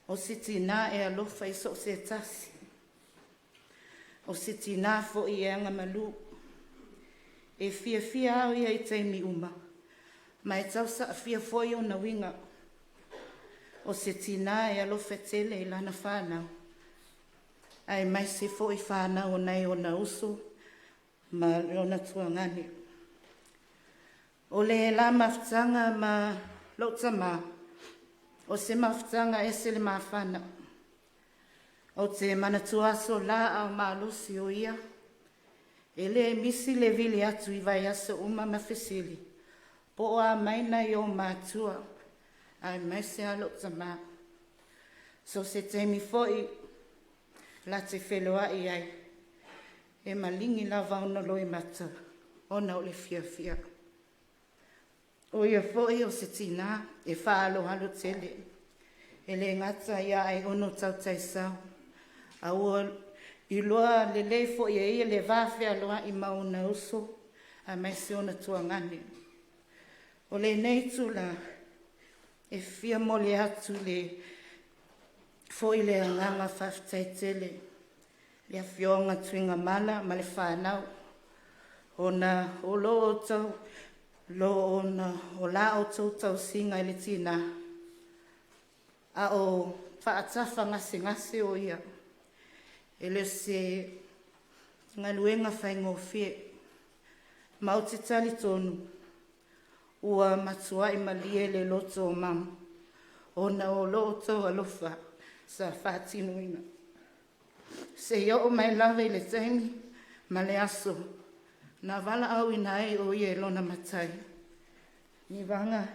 o se tinā e alofa i so o se tasi. O se tinā foi e agamalu. E fiafia au ia i taimi uma, ma e tausaafia foi ona uiga. O se tinā e alofa tele i lana whānau, aemaise foi whānau o nei ona uso ma lona tuagane. O le la mafutaga ma lou tama, o se mafutaga ese le mafana. Ou te manatua aso la a o malosi o ia, e le misi le vili atu i vaiaso uma ma fesili, po o a mai nai o matua, aemaise a lou tama. So se taimi foi la te feloai ai, e maligi lava ona loimata, ona o le fiafia. O ia foi o se tinā e faaaloalo tele, e le gata ia Aiono Tautaisau, a ua iloa lelei foi e ia le va fealoai ma ona uso, aemaise ona tuagane. O lenei itula, e fia momoli atu le foi le agaga faafetai tele. Le afioga Tuigamala ma le fanau, ona o lo outou lo ona o la outou tausiga i le tinā, a o faatafa gasegase o ia. E le o se galuega faigofie, ma ou te talitonu ua matuai malie le loto o mama ona o lo outou alofa sa faatinoina. Seia oo mai lava i le taimi ma le aso na valaauina ai o ia e lona Matai. Nivaga,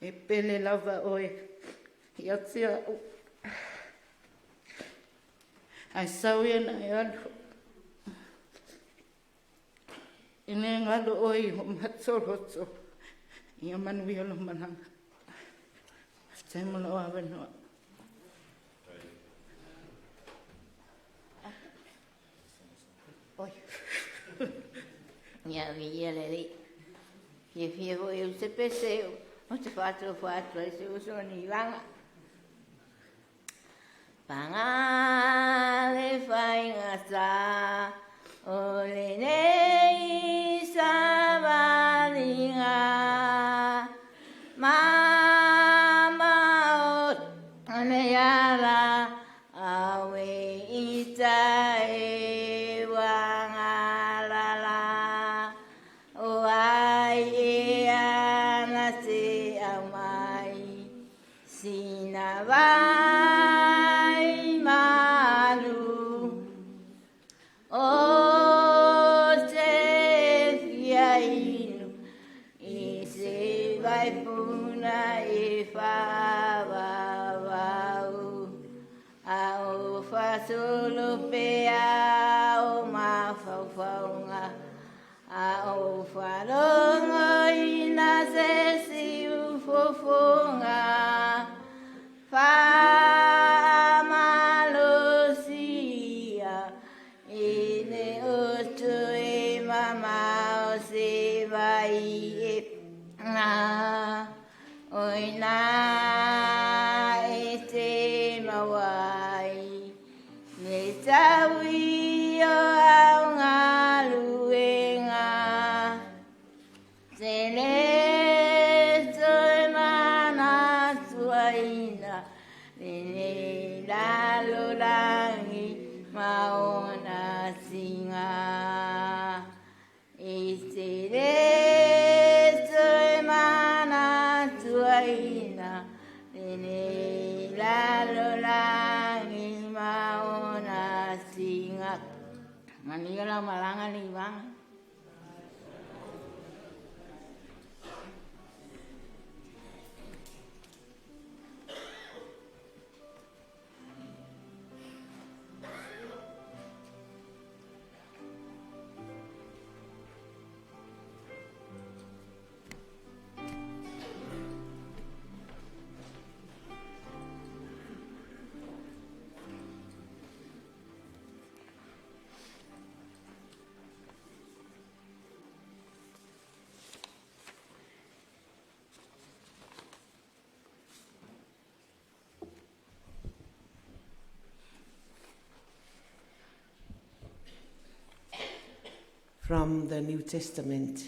e pele lava oe ia te au. Ae sau ia ina e alu, e le galo oe i o matou loto. Ia manuia lou malaga. Faafetai mo lou avanoa. Oi. Ia, viia le Alii. Fiafia foi au se pese ou te faatalofa atu ai i si uso o Nivaga. Paga le faigata o lenei savaliga, mamao le ala awe i tai ua galala, o ai ea na te aumai sina vai malu o te fia inu i se vaipuna e faavavau, a o fasolo pea o mafaufauga, a o faalogoina se siufofoga faamalosia i le utu e mamao se vai e na o ina e te maua ai le taui o au galuega te le toe manatuaina lenei lalolagi ma ona tiga. I te le toe manatuaina lenei lalolagi ma ona tiga. Manuia lau malaga Nivaga. From the New Testament,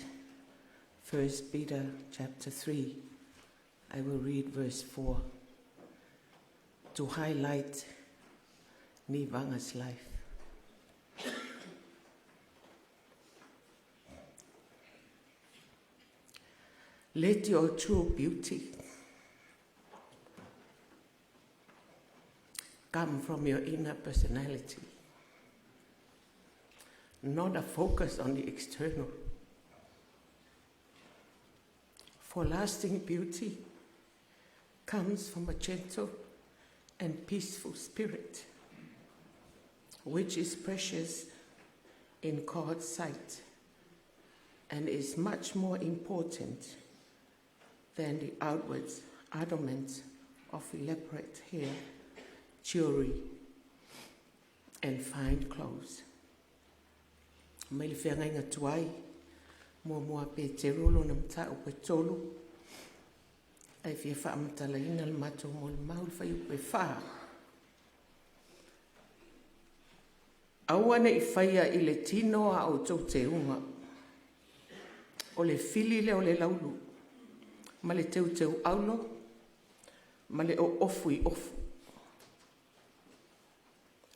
1 Peter chapter 3, I will read verse 4 to highlight Nivaga's life. Let your true beauty come from your inner personality, not a focus on the external. For lasting beauty comes from a gentle and peaceful spirit, which is precious in God's sight and is much more important than the outward adornment of elaborate hair, jewelry, and fine clothes. Mai le feagaiga tuai, 1 Peteru lona mataupu e 3, ae fia faamatalaina le matou molimau le fuaiupu e 4. Aua ne i faia i le tino a outou teuga, o le fili lea o le laulu ma le teuteu aulo ma le oofu i ofu.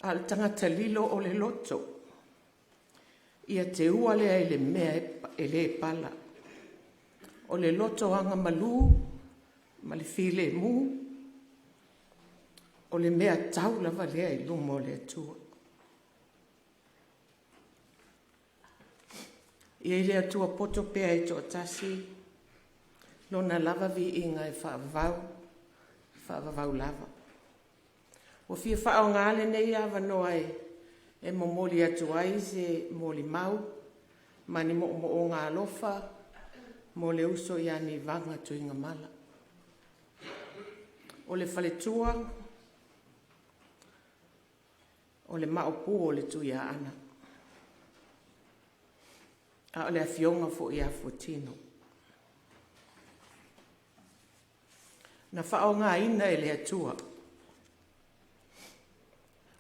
A o le tagata lilo o le loto, ia teua lea i le mea e le pala. O le loto agamalu ma le filemu, o le mea tau lava lea i luma o le Atua. Ia i le Atua poto pea e toatasi, lona lava viiga e faavavau, faavavau lava. Ua fia faaaoga lenei avanoa e momoli atu ai se molimau ma ni moomooga alofa mo le uso ia Nivaga Tuigamala. O le faletua o le Maopu o le Tuiaana, a o le Afioga foi ia Fuatino. Na faaaogaina e le Atua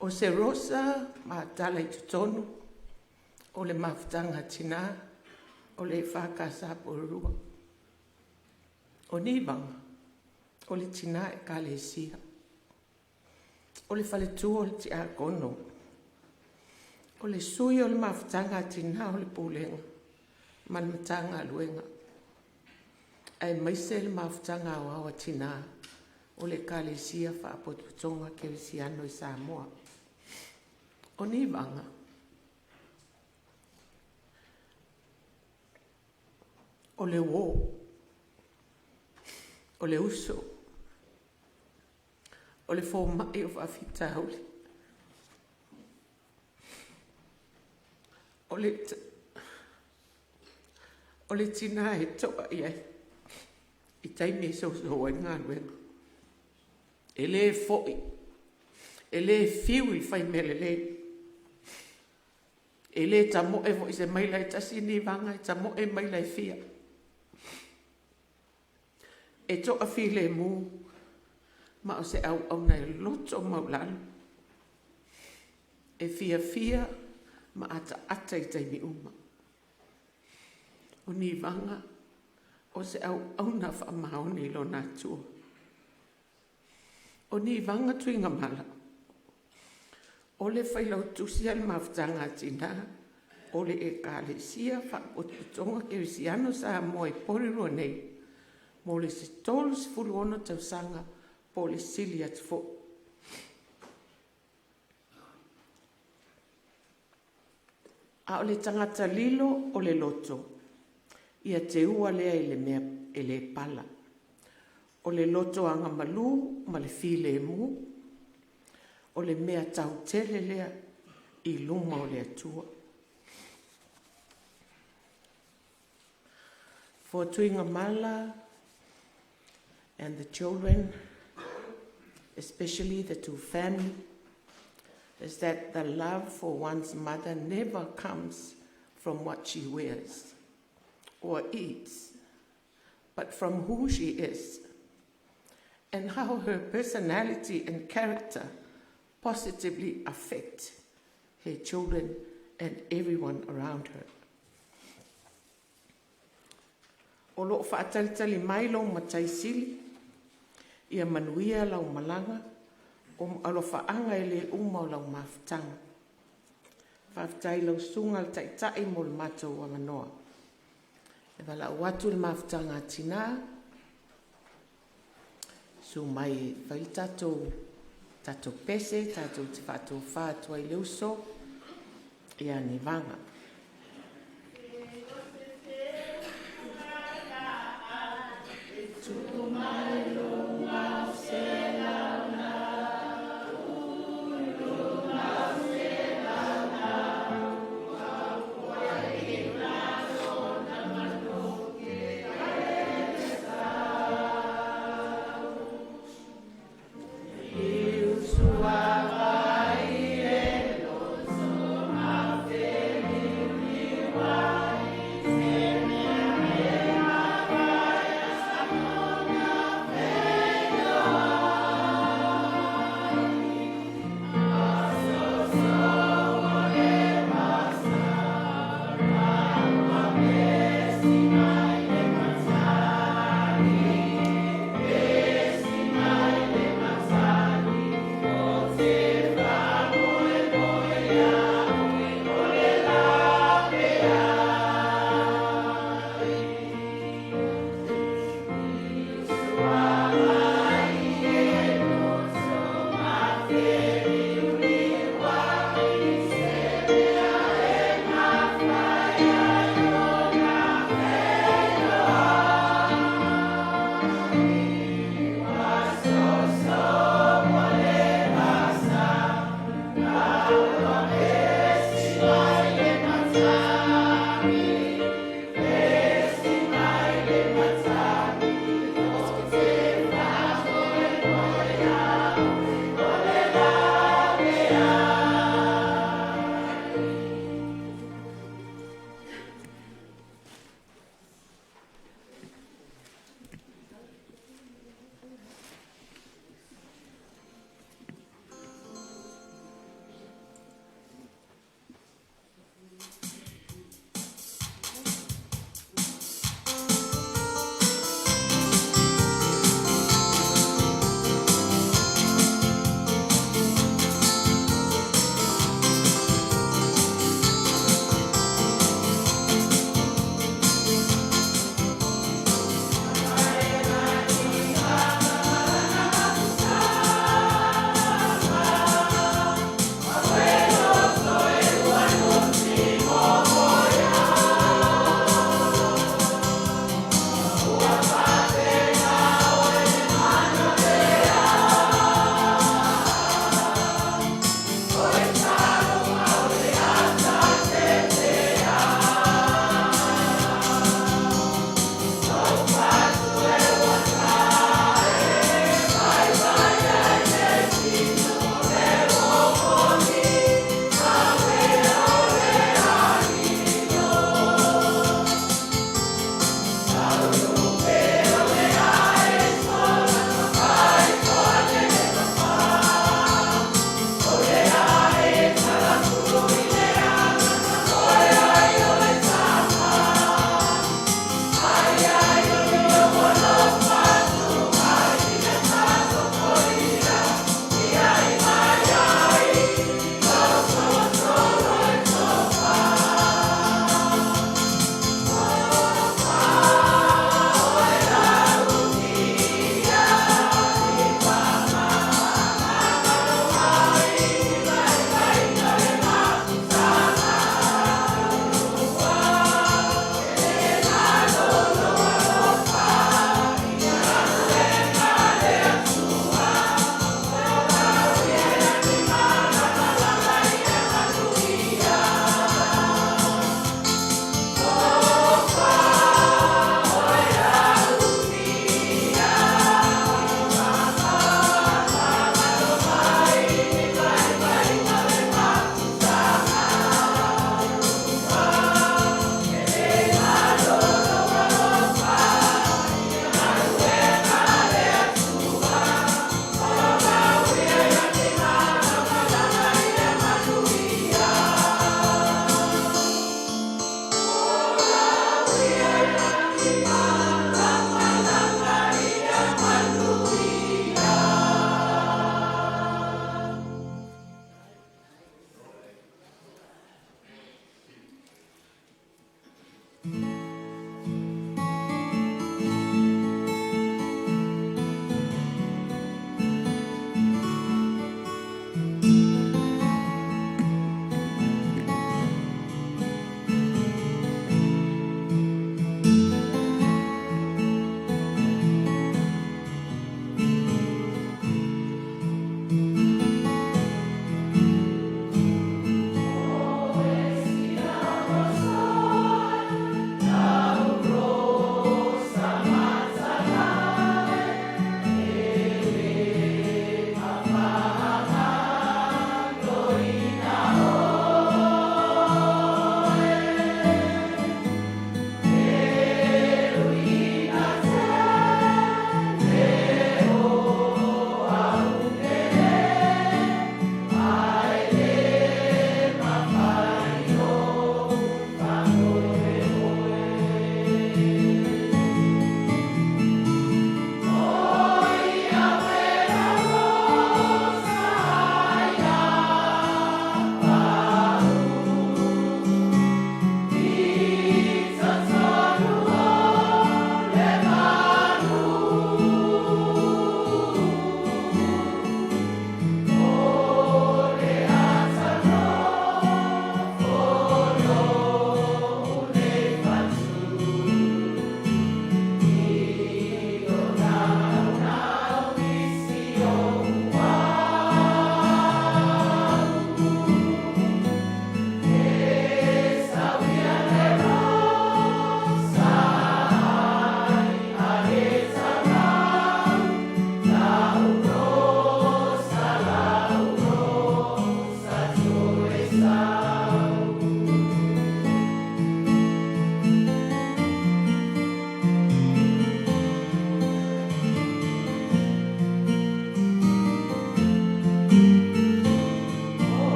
o se rosa matala i totonu o le Mafutaga a Tina o le EFKS Polenua. O Nivaga o le tina Ekalesia, o le faletua o le tiakono, o le sui o le Mafutaga a Tina o le Pulega ma le Matagaluega, aemaise le Mafutaga Aoao a Tina o le Ekalesia Faapotopotoga Kerisiano i Samoa. O Nivaga, o le uo, o le uso, o le fomai o faafitauli, o le tina e to'a i ai i taimi e sousou ai le galuega. E le fo'i, e le fiu i le fai mea lelei, e le tamo'e foi i se maila e tasi Nivaga, e tamo'e maila e fia. E toafilemu, ma o se auauna e loto maualalo, e fiafia ma ataata i taimi uma. O Nivaga o se auauna faamaoni i lona Atua. O Nivaga Tuigamala, o le Failautusi a le Mafutaga a Tina o le Ekalesia Faapotopotoga Kerisiano i Samoa i Polenua nei mo le 36 tausaga po o le sili atu foi. A o le tagata lilo o le loto, ia teua lea i le mea e le pala, o le loto agamalu ma le filemu, o le mea tau tele lea i luma o le Atua. For Tuigamala and the children, especially the two family, is that the love for one's mother never comes from what she wears or eats, but from who she is and how her personality and character positively affect her children and everyone around her. O lo o faatalitali mai lou Matai Sili ia manuia lau malaga, o alofaaga e le uma o lau mafutaga. Faafetai i lau Susuga i le Taitai mo le matou avanoa. E valaau atu le Mafutaga a Tina, susu mai e fai le tatou pese tatou te faatofa atu ai i le uso ia Nivaga.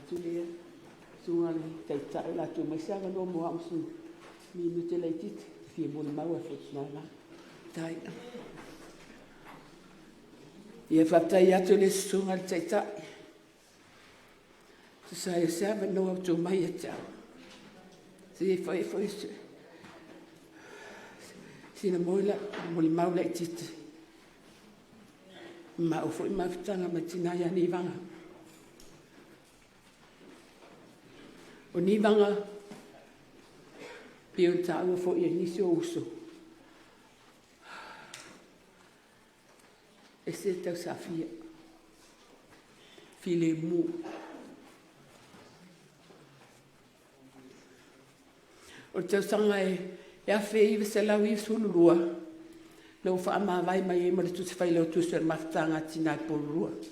atu le susuga i le Taitai o le a tuu mai se avanoa mo au ma sina minute laitiiti e fia molimau ai foi i lena vaega. Faafetai. Ia, faafetai atu i le susuga i le Taitai e tusa ai o se avanoa ua tuu mai ia te au se i fai ai foi sina molimau laitiiti ma au foi mafutaga ma le tina ia Nivaga. O Nivaga, pei ona taua foi e nisi ou uso, ese le tausafia, filemu. O le tausaga e 1992 na ou faamavae mai ai ma le Tusi Failautusi o le Mafutaga a Tina i Upolu 2,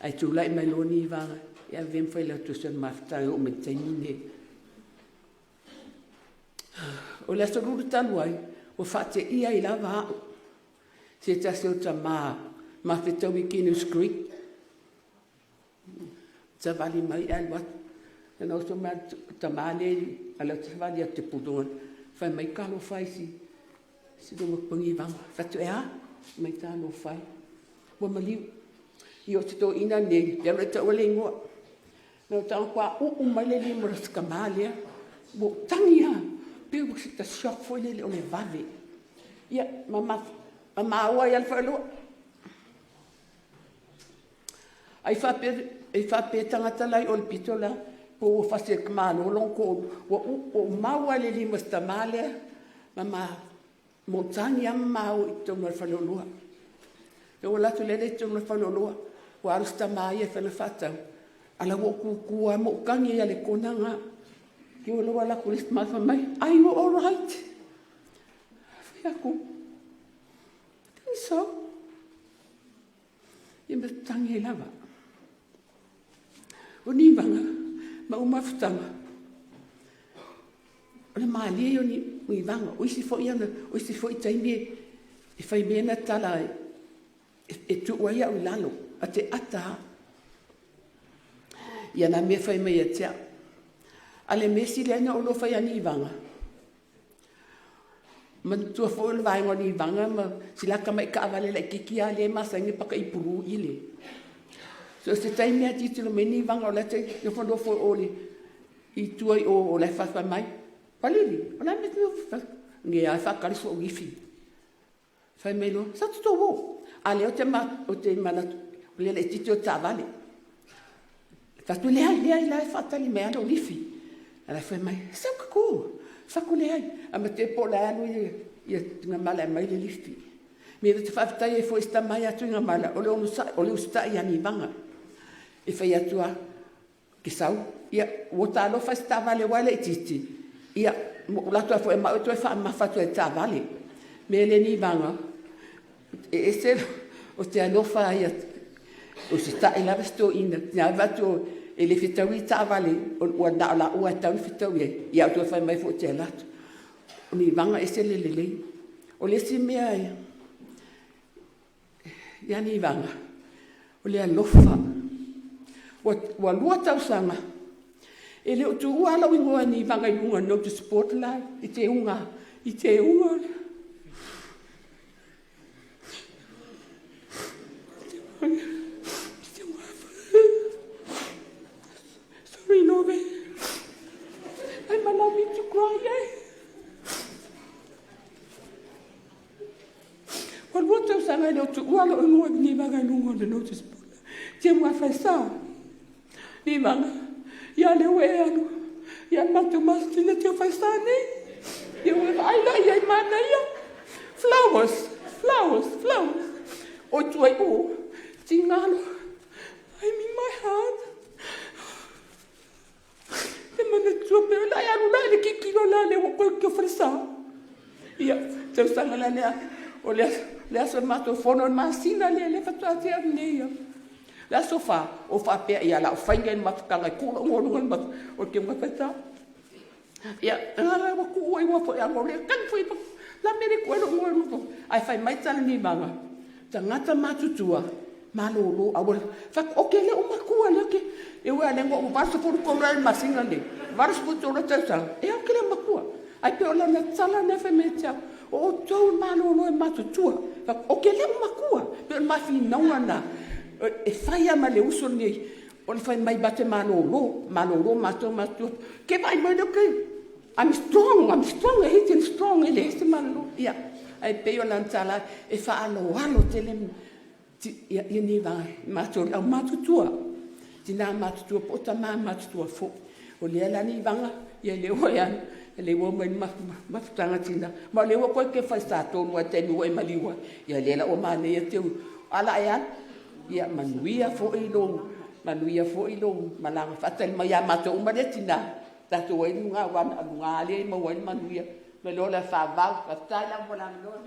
ae tulai mai loa Nivaga e avea ma Failautusi o le Mafutaga e oo mai i le taimi lenei. O le Aso Lulu talu ai, ua faateia ai lava au e se tasi o tama ma fetaui i Kino's Creek, savali mai ae alu atu. Ona oso mai lea o le tama lea a o lea ou te savali atu i te fai mai, talofa e i si Nivaga. Ou fai atu, e a? Fai mai, talofa e, ua maliu. Ia o si toeaina lenei, lea ua e taua le igoa, na ou tago atu lava uu mai le lima o si tama lea, ua ou tagi lava, pei ua sita shock foi lele o le vave. Ia, ma maua ai lava le faaloa. Ai faapea tagata la e i o i le pito la po ua fasi e le tamaloa lona toalua. Ua ou maua lava i le lima o si tama lea ma ou tagi lava ma maua i totonu o le faleoloa. Na ou alu atu lea i totonu o le faleoloa, ua alu si tama ia e fai lana faatau, a o la e ua ou tutu lava ma ou tagi ai lava i le corner lena. O la e ua alu atu le isi tama fai mai, are you alright? Ou fai atu, I think so. Ia ma tagi ai lava. O Nivaga ma ou mafutaga, o le malie ia o Nivaga. O isi foi taimi e fai mai ana tala e tuu ai au i lalo, ou te ata lava i ana mea e fai mai ia te au. A o le mea sili ai ona ou alofa ia Nivaga, manatua foi o le vaega o Nivaga ma si la tamai taavale laitiiti lava lea e masani ona paka pulu i le. So o se taimi lava e tilotilo mai ai Nivaga o la e nofonofo i tua i o o la e fai mai, Palili, o le a le mea e te nofo ai? Nei lava e faatali so'u lifi. Fai mai loa, sau tatou o. A o lea ou te manatu o le laitiiti o le taavale. Ou fai atu, leai, leai, o la e faatali mai lava lou lifi. Ae o la e fai mai, sau tatou o. Ou fai atu, leai. Ae maitio po o la e alu Tuigamala e aumai le lifi. O le mea lea ou te faafetai ai foi i si tama ia Tuigamala, o le usitai ia Nivaga. E fai atu lava, ou te sau, ia ua ota alofa i se taavale aua e laitiiti, ia ou alu atu foi ma au e toe faamamafa atu ai i le taavale. O le mea lea Nivaga, e ese lou… ou te alofa ai ia te oe, usitai lava si toeaina. Na vaai atu e le fetaui taavale, ua na o laua lava e tatau ona fetau i ai, ae ua toe fai mai foi ou te alu atu. O Nivaga e ese le lelei. O le isi mea ia Nivaga, o le alofa. Ua 2 tausaga e le o tuua lava lou igoa Nivaga i luga o le notice board la i Teuga i Teuga. Sorry Nove, I'm allowed to cry eh. Ua 2 tausaga e le o tuua lou igoa Nivaga i luga o le notice board. Teuga falesa. Nivaga, ia lea ua e alu, ia matou mafuta falesa nei. Ia ua e vaai la i ai, manaia, flowers, flowers, flowers. O tua i o, tiga loa, I'm in my heart. Te manatua pea, o le a e alu la i le tilotilo la ua toe falesa. Ia, tausaga la lea, o le aso o le matou fono, o le masina lea lea faatoa tea atu nei lava. O le aso 4, ou faapea, ia o le a ou fai lenei mafutaga e tuu lou igoa i luga o le notice board. Ia, ua tuua igoa foi tagi foi, o le a le mea e le tuu ai lou igoa i luga? Ae fai mai tala a Nivaga, tagata matutua, malolo aua le… Ou fai atu, ou te le o matua o lea E ui lava lea ua 83 ea i le masina lenei, 83 tausaga, ia ou te le o matua. Ae pei o lana tala lena fai mai ia te au, o outou e malolo e matutua. Ou te le o matua. E pei o le ma finauga lena, e fai lava ma le uso lenei, o le fai mai ma te malolo, malolo matou matutua. Ou te vaai mai lea ou te… I'm strong, I'm strong, strong, e leai se malolo. Ia, ae pei o lana tala e faaaloalo tele Nivaga i matou le aumatutua, tina matutua po o tama matutua foi. O lea la Nivaga, ia lea ua e alu, o lea ua oo mai le mafutaga a tina, ma o lea ua toe tefa i le Satonu lava i le taimi ua e maliu ai. Ia o lea la ua manaia ae o le a e alu, ia manuia foi lou malaga. Faatali mai ia matou uma lea tina, tatou o ai i luga aua na o luga lava lea e maua ai le manuia. Nai lo le afa Vau. Faafetai lava mo le avanoa.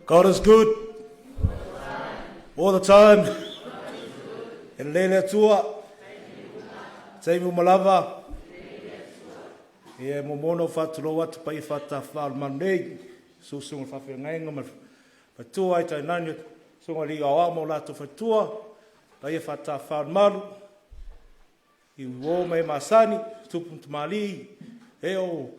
God is good. All the time. E lelei le Atua. Taimi uma lava. Ia e muamua ona ou faatulou atu i paia faatafafa o le malu nei, susu susuga i faafeagaiga ma faletua, ae tainane susuga i alii aoao ma o latou faletua, paia faatafafa o le malu i uo ma e masani, tupu ma tamalii, e o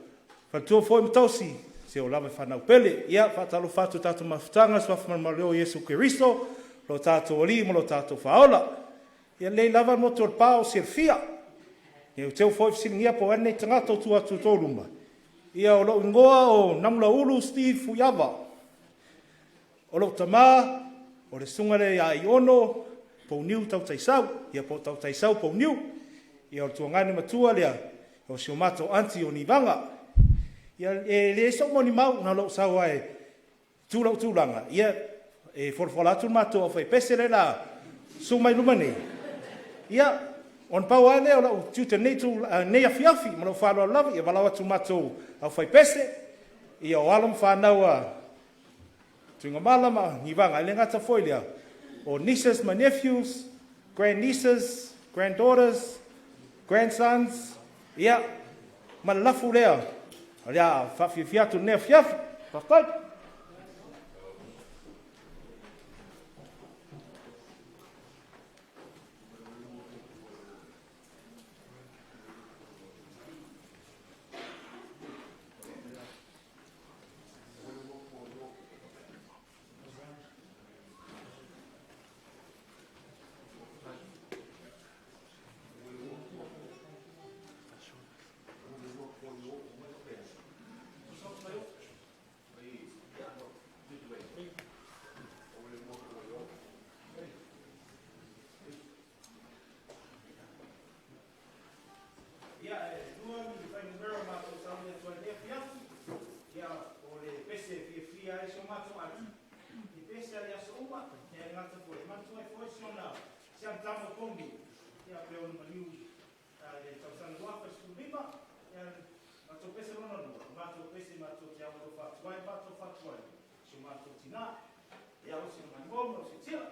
faletua foi ma tausi, seia oo lava i fanau pele. Ia, faatalofa atu i le tatou mafutaga i le suafa malumalu o Iesu Keriso, lo tatou Alii ma lo tatou Faaola. Ia e lelei lava le motu o le pa o silafia. Ne i te i foi ua fesiligia po o ai lenei tagata ua tu atu i outou luma. Ia, o lou igoa o Namulauulu Steve Fuiava. O lou tama, o le susuga lea ia Aiono Pouniu Tautaisau, ia po o Tautaisau Pouniu. Ia o le tuagane matua lea o si o matou aunty o Nivaga. Ia e leai sou molimau, na o lou sau lava e tu lou tulaga, ia e folafola atu le matou aufaipese lea o le a susu mai i luma nei, ia ona pau lava lea o lou tiute i lenei afiafi. Ma lou faaaloalo lava, ia valaau atu i le matou aufaipese, ia o alo ma fanau a Tuigamala ma Nivaga, ae le gata foi i lea, o nieces ma nephews, grand nieces, granddaughters, grandsons, ia ma le lafu lea o le a faafiafia atu i lenei afiafi. Faafetai. Ia, e lua ni fuainumera o matou sauni atu ai i lenei afiafi. Ia, o le pese e fiafia ai si o matou aunty, e pese lava i aso uma, e le gata foi, e manatua ai foi si ona si ana tama o Pouniu, ia pei ona maliu i le tausaga 2015. Ia, matou pese lona lua, o matou pese matou te alofa atu ai ma faatofa atu ai i si o matou tina, ia Osi Maimoa ma Osi Tila.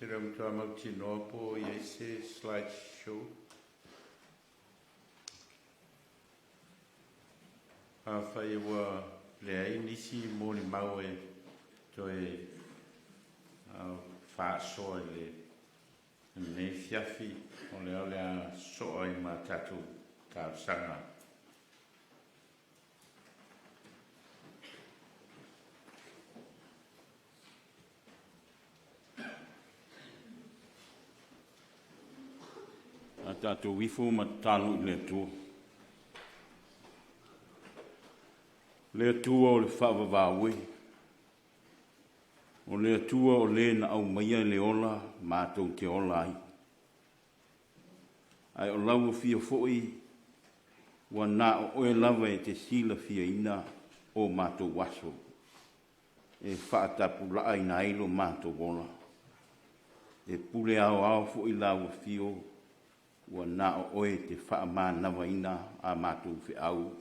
te le o matua mautinoa po o i ai se slide show. Afai ua leai nisi molimau e toe faasoa i lenei afiafi, o lea o le a soa ai ma tatou talosaga. A tatou ifo ma tatalo i le Atua. Le Atua o le faavavau e, o le Atua o le na aumaia le ola matou te ola ai. Ae o lau afio foi ua na o oe lava e te silafiaina o matou aso e faatapulaaina ai lo matou ola. E pule aoao foi lau afio ua na o oe e te faamanavaina a matou feau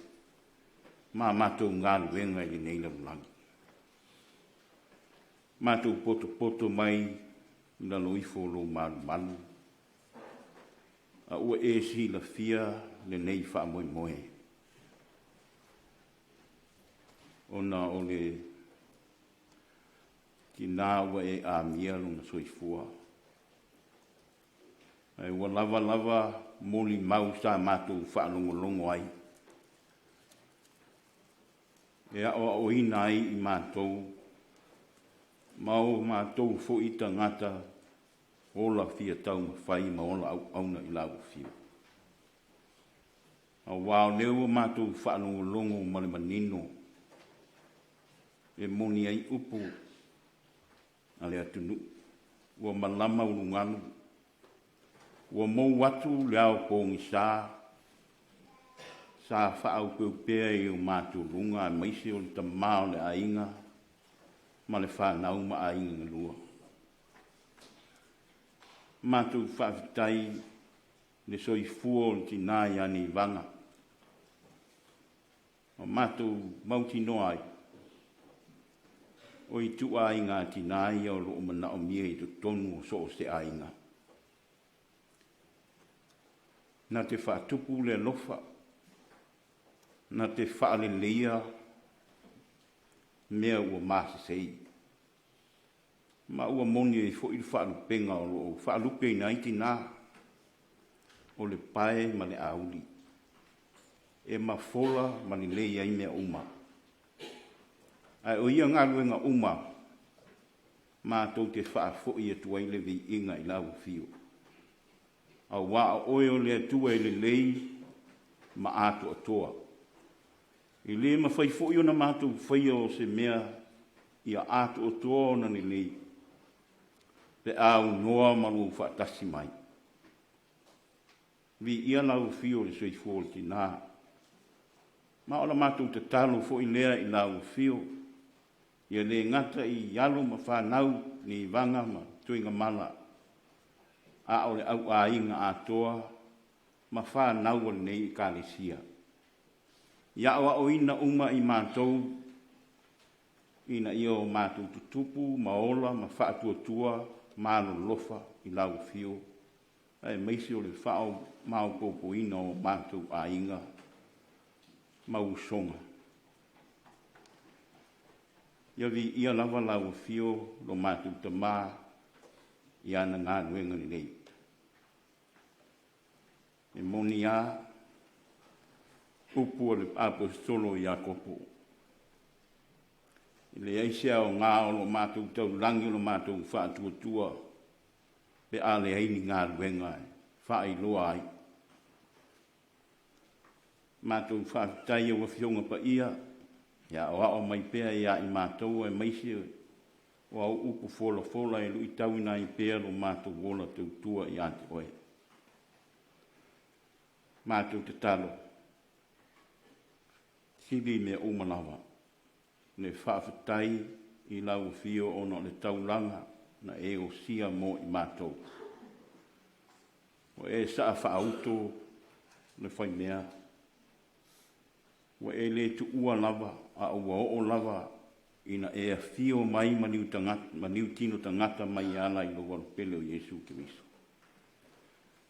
ma matou galuega i lenei lalolagi. Matou potopoto mai i lalo ifo o lou malumalu, a ua e silafia lenei faamoemoe, ona o le tina ua e amia lona soifua, ae ua lava lava molimau sa matou faalogologo ai, e aoaoina ai i matou ma o matou foi tagata ola fia taumafai ma ola auauna i lau afio. Aua o lea ua matou faalogologo ma le manino e moni ai upu a le atunuu, ua malama ulugalu, ua mou atu le ao pogisa sa faaaupeupea i o matou luga, aemaise o le tama o le aiga ma le fanau ma aiga na lua. Matou faafetai le soifua o le tina ia Nivaga, ua matou mautinoa ai, o ituaiga tina ia o lo o manaomia i totonu o so o se aiga. Na te faatupu le alofa, na te faaleleia mea ua masesei, ma ua moni ai foi le faalupega o lo o faalupeina ai tina, o le pae ma le auli, e mafola ma lelei ai mea uma. Ae o ia galuega uma matou te faafoi atu ai le viiga i lau afio, aua o oe o le Atua e lelei ma atoatoa. E le mafai foi ona matou faia o se mea ia atoatoa ona lelei pe a aunoa ma lou faatasi mai. Viia lau afio i le soifua o le tina, ma o le matou tatalo foi lea i lau afio, ia le gata i alo ma fanau, Nivaga ma Tuigamala, a o le au aiga atoa ma fanau a lenei Ekalesia. Ia aoaoina uma i matou ina ia o matou tutupu ma ola ma faatuatua ma alolofa i lau afio, aemaise o le faamaopoopoina o matou aiga ma usoga. Ia viia lava lau afio lo matou Tama i ana galuega lelei. E moni lava upu a le Aposetolo o Iakopo, e leai se aoga o lo matou taulagi o lo matou faatuatua pe a leai ni galuega e faailoa ai. Matou faafetai i lau Afioga Paia e aoao mai pea ia i matou aemaise o au upu folafola e luitauina ai pea lo matou ola tautua ia te oe. Matou tatalo, sili mea uma lava le faafetai i lau afio ona o le taulaga na e osia mo i matou. Ua e saa faauto le faimea, ua e le tuua lava, a ua oo lava Ina e afio mai ma niu tino tagata mai e ala i lou Alopele o Iesu Keriso.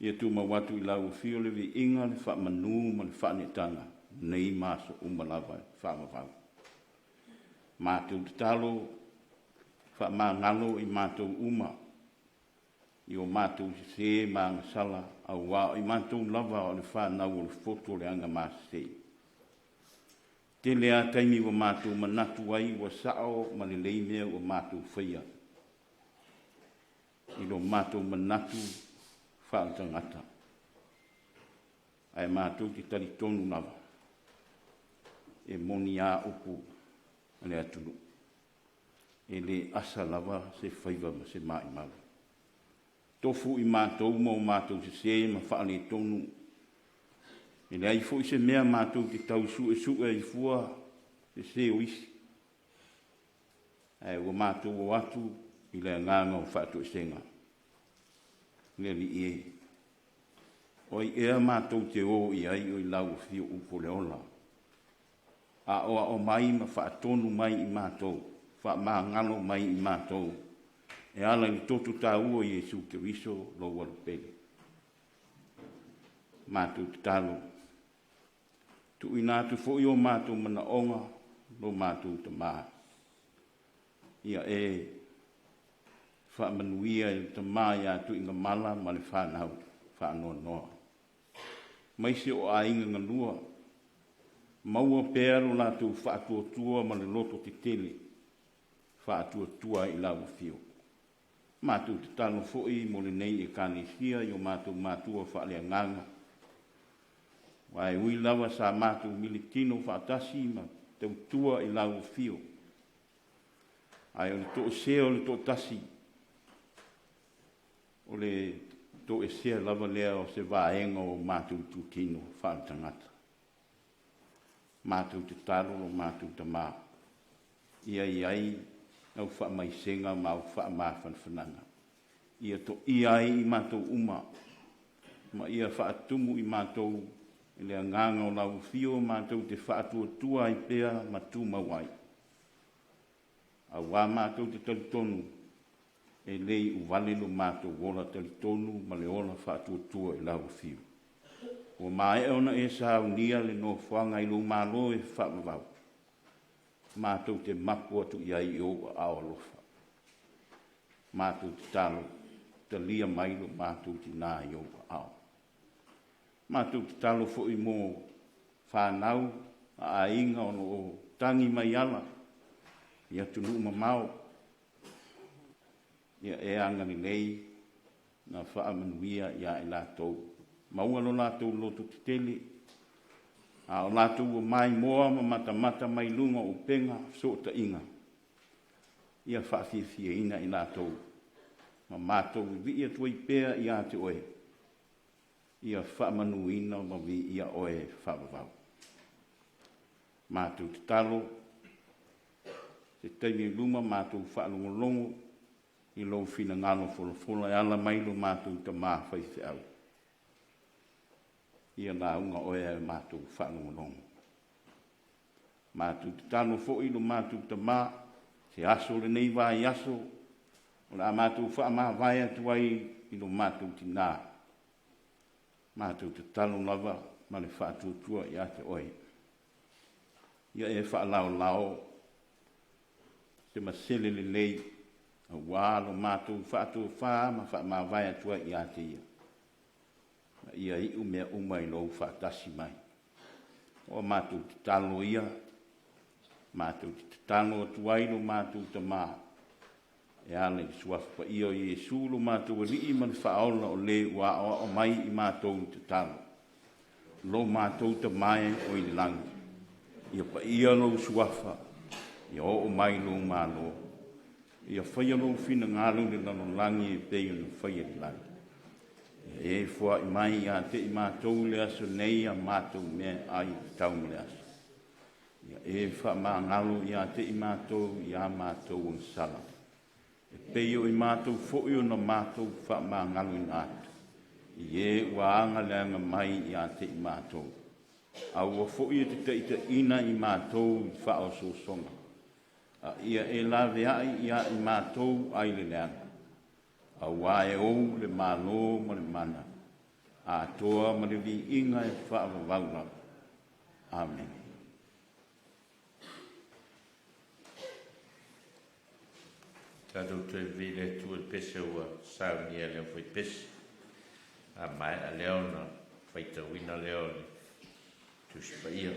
Ia tumau atu i lau afio le viiga, le faamanu ma le faaneetaga, nei ma aso uma lava e faavavau. Matou tatalo, faamagalo i matou uma i o matou sesē ma agasala, auā o i matou lava o le fanau o le fotu o le agamasesē. Tele a taimi ua matou manatu ai ua sao ma lelei mea ua matou faia i lo matou manatu faaletagata, ae matou te talitonu lava e moni a upu a le atunuu, e le asa lava se faiva ma se maumau. Tofu i matou ma o matou sesē ma faaletonu, e leai foi se mea matou te tau suesue ai fua sesē o isi, ae ua matou o atu i le agaga o faatoesega. Le Alii e, o ai ea matou te o i ai o i lau afio upu o le ola? Aoao mai ma faatonu mai i matou, faamagalo mai i matou, e ala i le toto taua o Iesu Keriso lou Alopele. Matou tatalo, tuuina atu foi o matou manaoga, lo matou Tamā, ia e faamanuia i le tama ia Tuigamala ma le fanau faanoanoa, maise o aiga galua, maua pea lo latou faatuatua ma le loto tetele, faatuatua i lau afio. Matou tatalo foi mo lenei Ekalesia i o matou matua faaleagaga, aua e ui lava sa matou militino faatasi ma tautua i lau afio, ae o le toesea o le toatasi, o le toesea lava lea o se vaega o matou itutino faaletagata. Matou tatalo lo matou Tamā, ia i ai au faamaisega ma au faamafanafanaga, ia toia ai i matou uma, ma ia faatumu i matou i le agaga o lau afio matou te faatuatua ai pea ma tumau ai, auā matou te talitonu e le iuvale lo matou ola talitonu ma le ola faatuatua i lau afio. Ua maea ona e saunia le nofoaga i lou Malo e faavavau, matou te mapu atu i ai i ou aao alofa. Matou tatalo, talia mai lo matou tinā i ou aao. Matou tatalo foi mo fanau a aiga o lo o tagi mai ala i atunuu mamao, ia e agalelei ma faamanuia ia i latou, maua lo latou loto tetele, a o latou ua maimoa ma matamata mai luga o upega o fesootaiga, ia faafiafiaina i latou, ma matou vivii atu ai pea ia te oe, ia faamanuina ma viia oe e faavavau. Matou tatalo, se taimi i luma matou faalogologo i lou finagalo folafola e ala mai lo matou tama faifeau, ia lauga oe ae matou faalogologo. Matou tatalo foi lo matou tama, se aso o lenei vaiaso o le a matou faamavae atu ai i lo matou tinã, matou tatalo lava ma le faatuatua ia te oe, ia e faalaolao se masele lelei aua lo matou faatofa ma faamavae atu ai ia te ia, ma ia iu mea uma i lou faatasi mai. O a matou tatalo ia, matou te tatalo atu ai lo matou Tama e ala i le Suafa Paia o Iesu lo matou Alii ma le Faaola, o le ua aoao mai i matou i tatalo. Lo matou Tama e oi le lagi, ia paia lou Suafa, ia oo mai lou Malo, ia faia lou finagalo i le lalolagi e pei ona faia i le lagi. Ia e foai mai ia te i matou i le aso nei a matou mea e ai e tatau mo le aso. Ia e faamagalo ia te i matou i a matou agasala, e pei o i matou foi ona matou faamagaloina atu i e ua agaleaga mai ia te i matou. Aua foi e te taitaiina i matou i faaosoosoga, A ia e laveai ia i matou ai le leaga, auā e ou le Malo ma le mana, atoa ma le viiga e faavavau lava. Amene. Tatou toe vili le Atua i le pese ua saunia e le aufaipese. A maea lea ona faitauina lea o le Tusi Paia.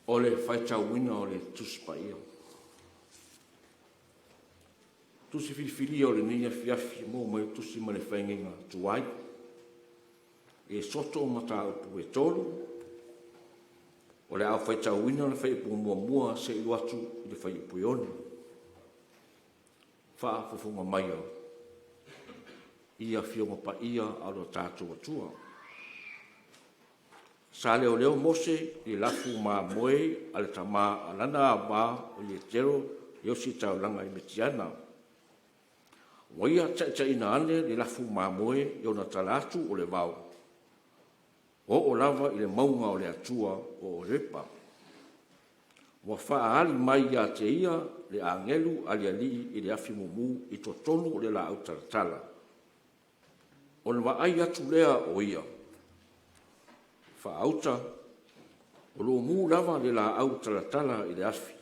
O le faitauina o le Tusi Paia. Tusi filifilia o lenei afiafi e maua mai ai le tusi mai le Faigaiga tuai, Esoto mataupu e 3. O le a ou faitauina le fuaiupu muamua seia oo atu i le fuaiupu e 6. Faafofoga mai i Afioga Paia a lo tatou Atua. Sa leoleo Mose i le lafu mamoe a le tama a lana ava o Ietero e ositaulaga i Mitiana. Ua ia taitaiina ane le lafu mamoe i ona talaatu o le vao, oo lava i le mauga o le Atua o Horepa. Ua faaali mai ia te ia le agelu a le Alii i le afi mumu i totonu o le laau talatala. Ona vaai atu lea o ia faauta, o lo o mu lava le laau talatala i le afi,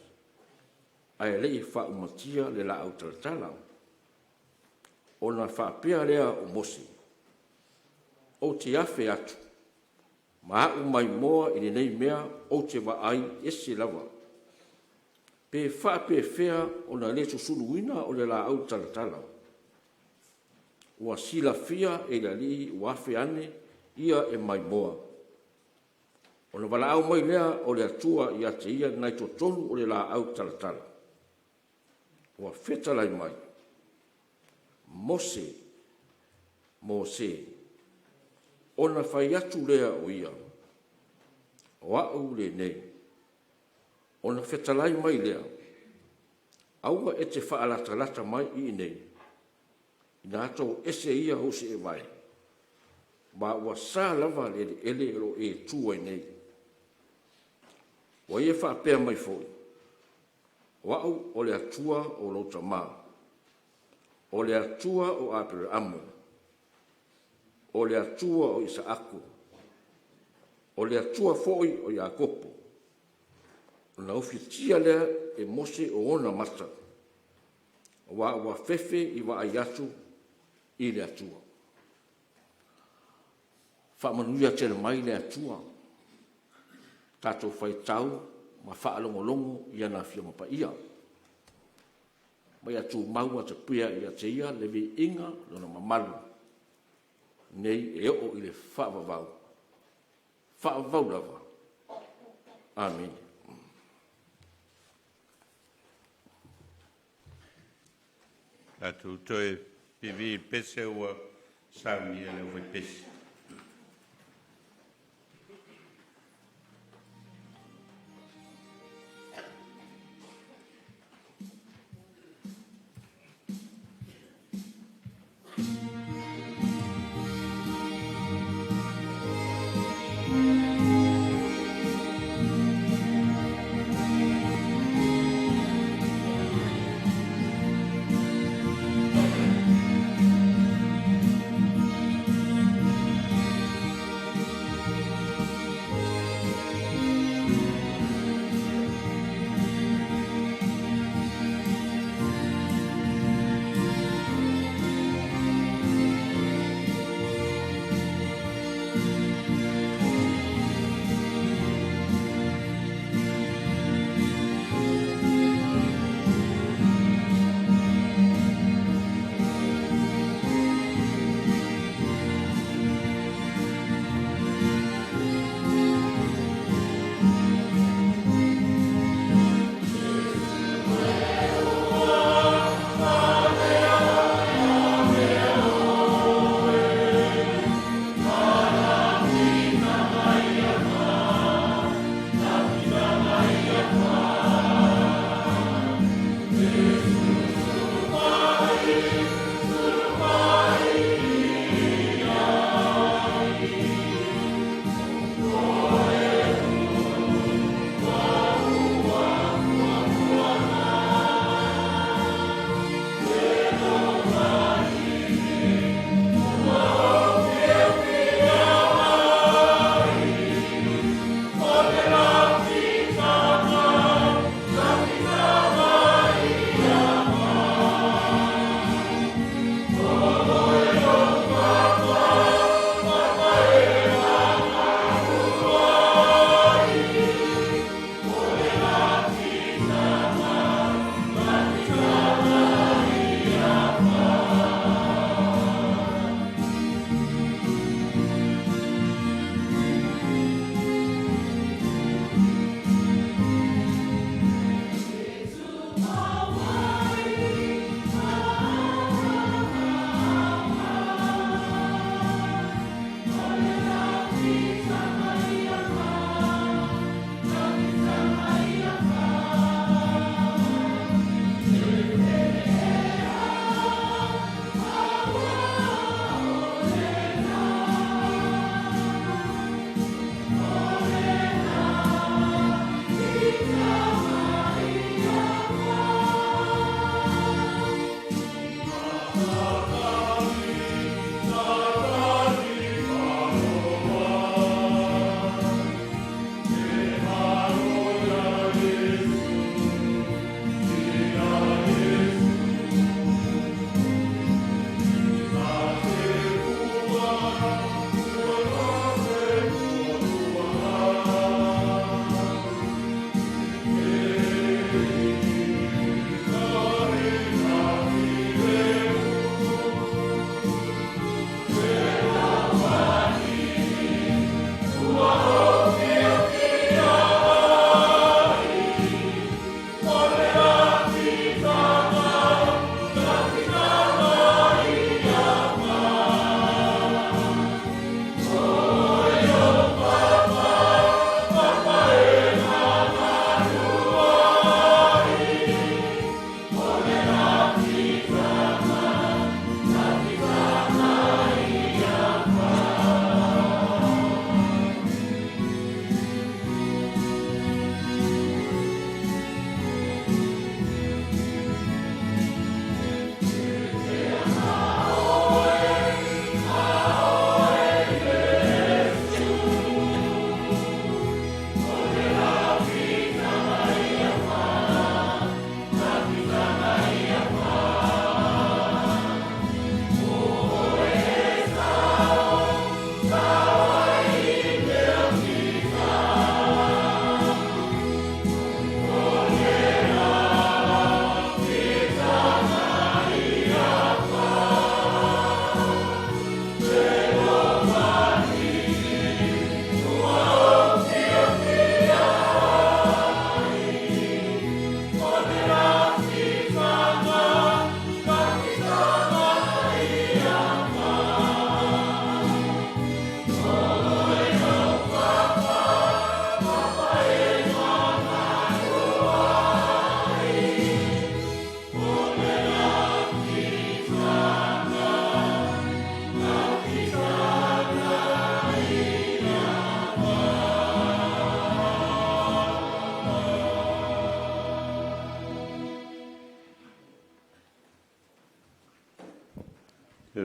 ae le i faaumatia le laau talatala. Ona faapea lea o Mose, “Ou te afe atu ma a'u maimoa i lenei mea ou te vaai ese lava, pe faapefea ona le susuluina o le laau talatala.” Ua silafia e le Alii ua afe ane ia e maimoa. Ona valaau mai lea o le Atua ia te ia mai totonu o le laau talatala, ua fetalai mai, “Mose, Mose.” Ona fai atu lea o ia, “O A'u lenei.” Ona fetalai mai lea, “Aua e te faalatalata mai i inei, ina toese ia ou seevae, ma ua sa lava le eleele o lo o e tu ai nei.” Ua ia faapea mai foi, “O A'u o le Atua o lou tama, o le Atua o Aperamo, o le Atua o Isaako, o le Atua foi o Iakopo.” Ona ufitia lea e Mose o ona mata, aua ua fefe i vaai atu i le Atua. Faamanuia tele mai le Atua i le tatou faitau ma faalogologo i ana Afioga Paia, ma ia tumau atu pea ia te Ia le viiga ma Lona mamalu nei e oo i le faavavau, faavavau lava. Amene. Tatou toe fivi i le pese ua saunia e le aufaipese.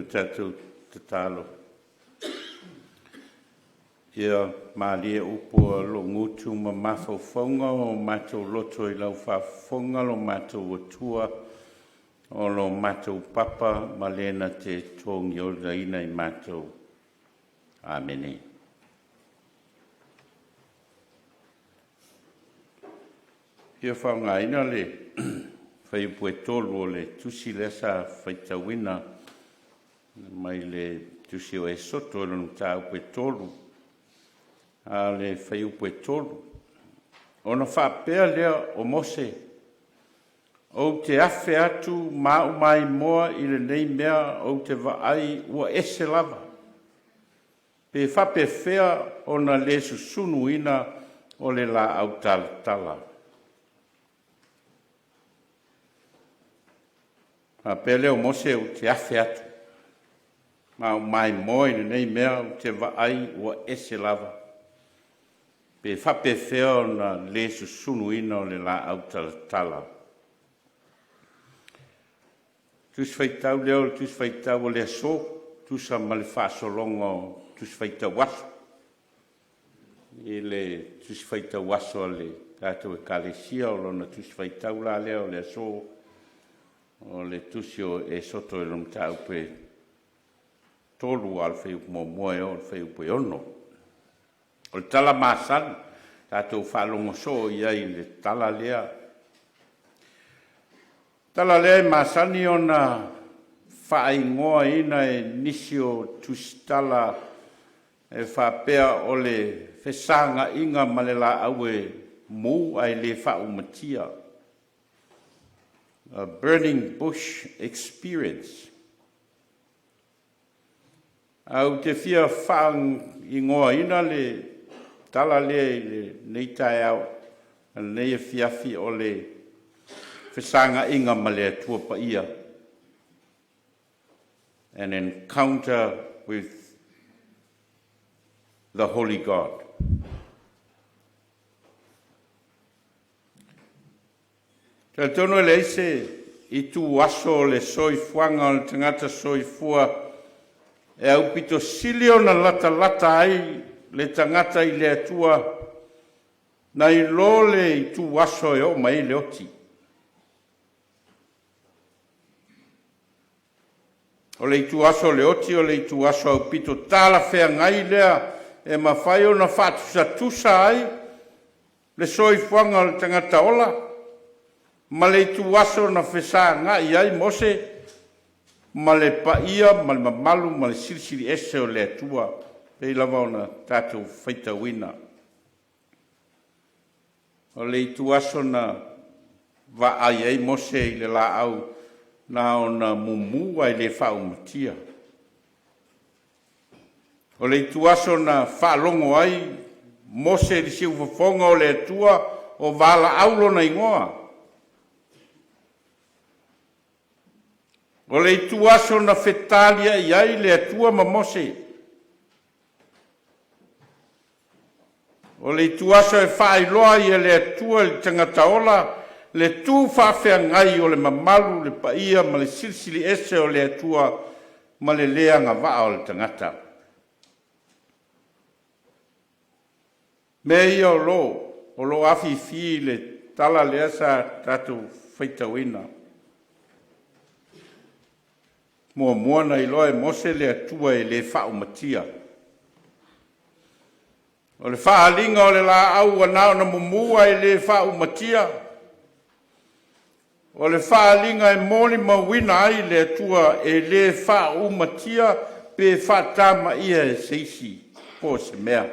tatou tatalo. Ia malie upu a lou gutu ma mafaufauga o matou loto i lau faafofoga lo matou Atua, o lo matou Papa ma le na te togiolaina i matou. Amene. Fia faaaogaina le fuaiupu e 3 o le tusi lea sa faitauina mai le tusi o Esoto i lona mataupu e 3, a o le fuaiupu e 3, ona faapea lea o Mose, ou te afe atu ma au maimoa i lenei mea ou te vaai ua ese lava, pe faapefea ona le susunuina o le laau talatala. Faapea lea o Mose, ou te afe atu ma au maimoa i lenei mea ou te vaai ua ese lava, pe faapefea ona le susunuina o le laau talatala. Tusi Faitau lea o le Tusi Faitau o le aso, tusa ma le faasologa o Tusi Faitau Aso i le Tusi Faitau Aso a le tatou Ekalesia, o lona Tusi Faitau la lea o le aso, o le Tusi o Esoto i lona mataupu e 3, a o le fuaiupu 1 e oo i le fuaiupu e 6. O le tala masani, tatou faalogo soo i ai i le tala lea. O le tala lea e masani ona faaigoaina e nisi o tusitala e faapea o le fesagaiga ma le laau e mu ae le faaumatia. A burning bush experience. Ae ou te fia faaigoaina le tala lea i lenei taeao, lenei afiafi, o le fesagaiga ma le Atua Paia. An encounter with the Holy God. Talitonu e leai se ituaso o le soifuaga o le tagata soifua e aupito sili ona latalata ai le tagata i le Atua nai lo le ituaso e oo mai ai le oti. O le ituaso o le oti o le ituaso aupito talafeagai lea e mafai ona faatusatusa ai le soifuaga o le tagata ola ma le ituaso na fesagai ai Mose ma le paia ma le mamalu ma le silisili ese o le Atua, pei lava ona tatou faitauina. O le ituaso na vaai ai Mose i le laau na ona mumu ae le faaumatia. O le ituaso na faalogo ai Mose i le siufofoga o le Atua o valaau lona igoa. O le ituaso na fetaliai ai le Atua ma Mose. O le ituaso e faailoa ai e le Atua i le tagata ola le tu faafeagai o le mamalu, le paia ma le silisili ese o le Atua ma le le agavaa o le tagata. Mea ia o lo afifi i le tala lea sa tatou faitauina. Muamua na iloa e Mose le Atua e le faaumatia. O le faaaliga o le laau ua na ona mumu ae le faaumatia. O le faaaliga e molimauina ai le Atua e le faaumatia pe faatamaia e se isi po o se mea.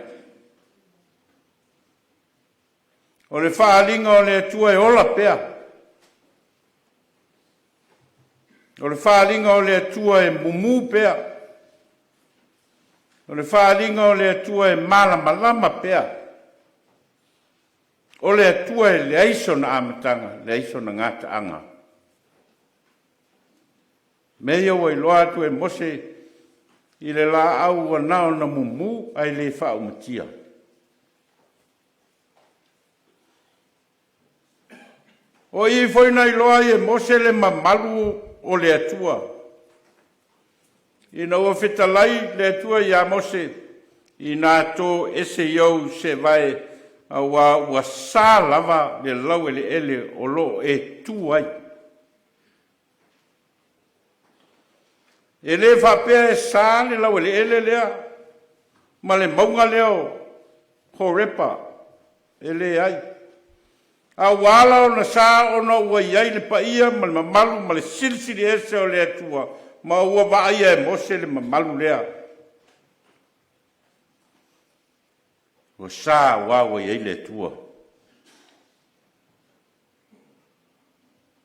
O le faaaliga o le Atua e ola pea. O le faaaliga o le Atua e mumu pea. O le faaaliga o le Atua e malamalama pea. O le Atua e leai sona amataga, leai sona gataaga. Mea ia ua iloa atu e Mose i le laau ua na ona mumu ae le faaumatia. O i foi na iloa ai e Mose le mamalu o le Atua. Ina ua fetalai le Atua iā Mose, Inā tō ese i ou seevae, auā ua sā lava le laueleele o lo o e tu ai. E le faapea e sa le laueleele lea ma le mauga lea o Horepa, e leai. A ua ala ona sa ona ua i ai le paia ma le mamalu ma le silisili ese o le Atua, ma ua vaaia e Mose le mamalu lea. Ua sa aua ua i ai le Atua.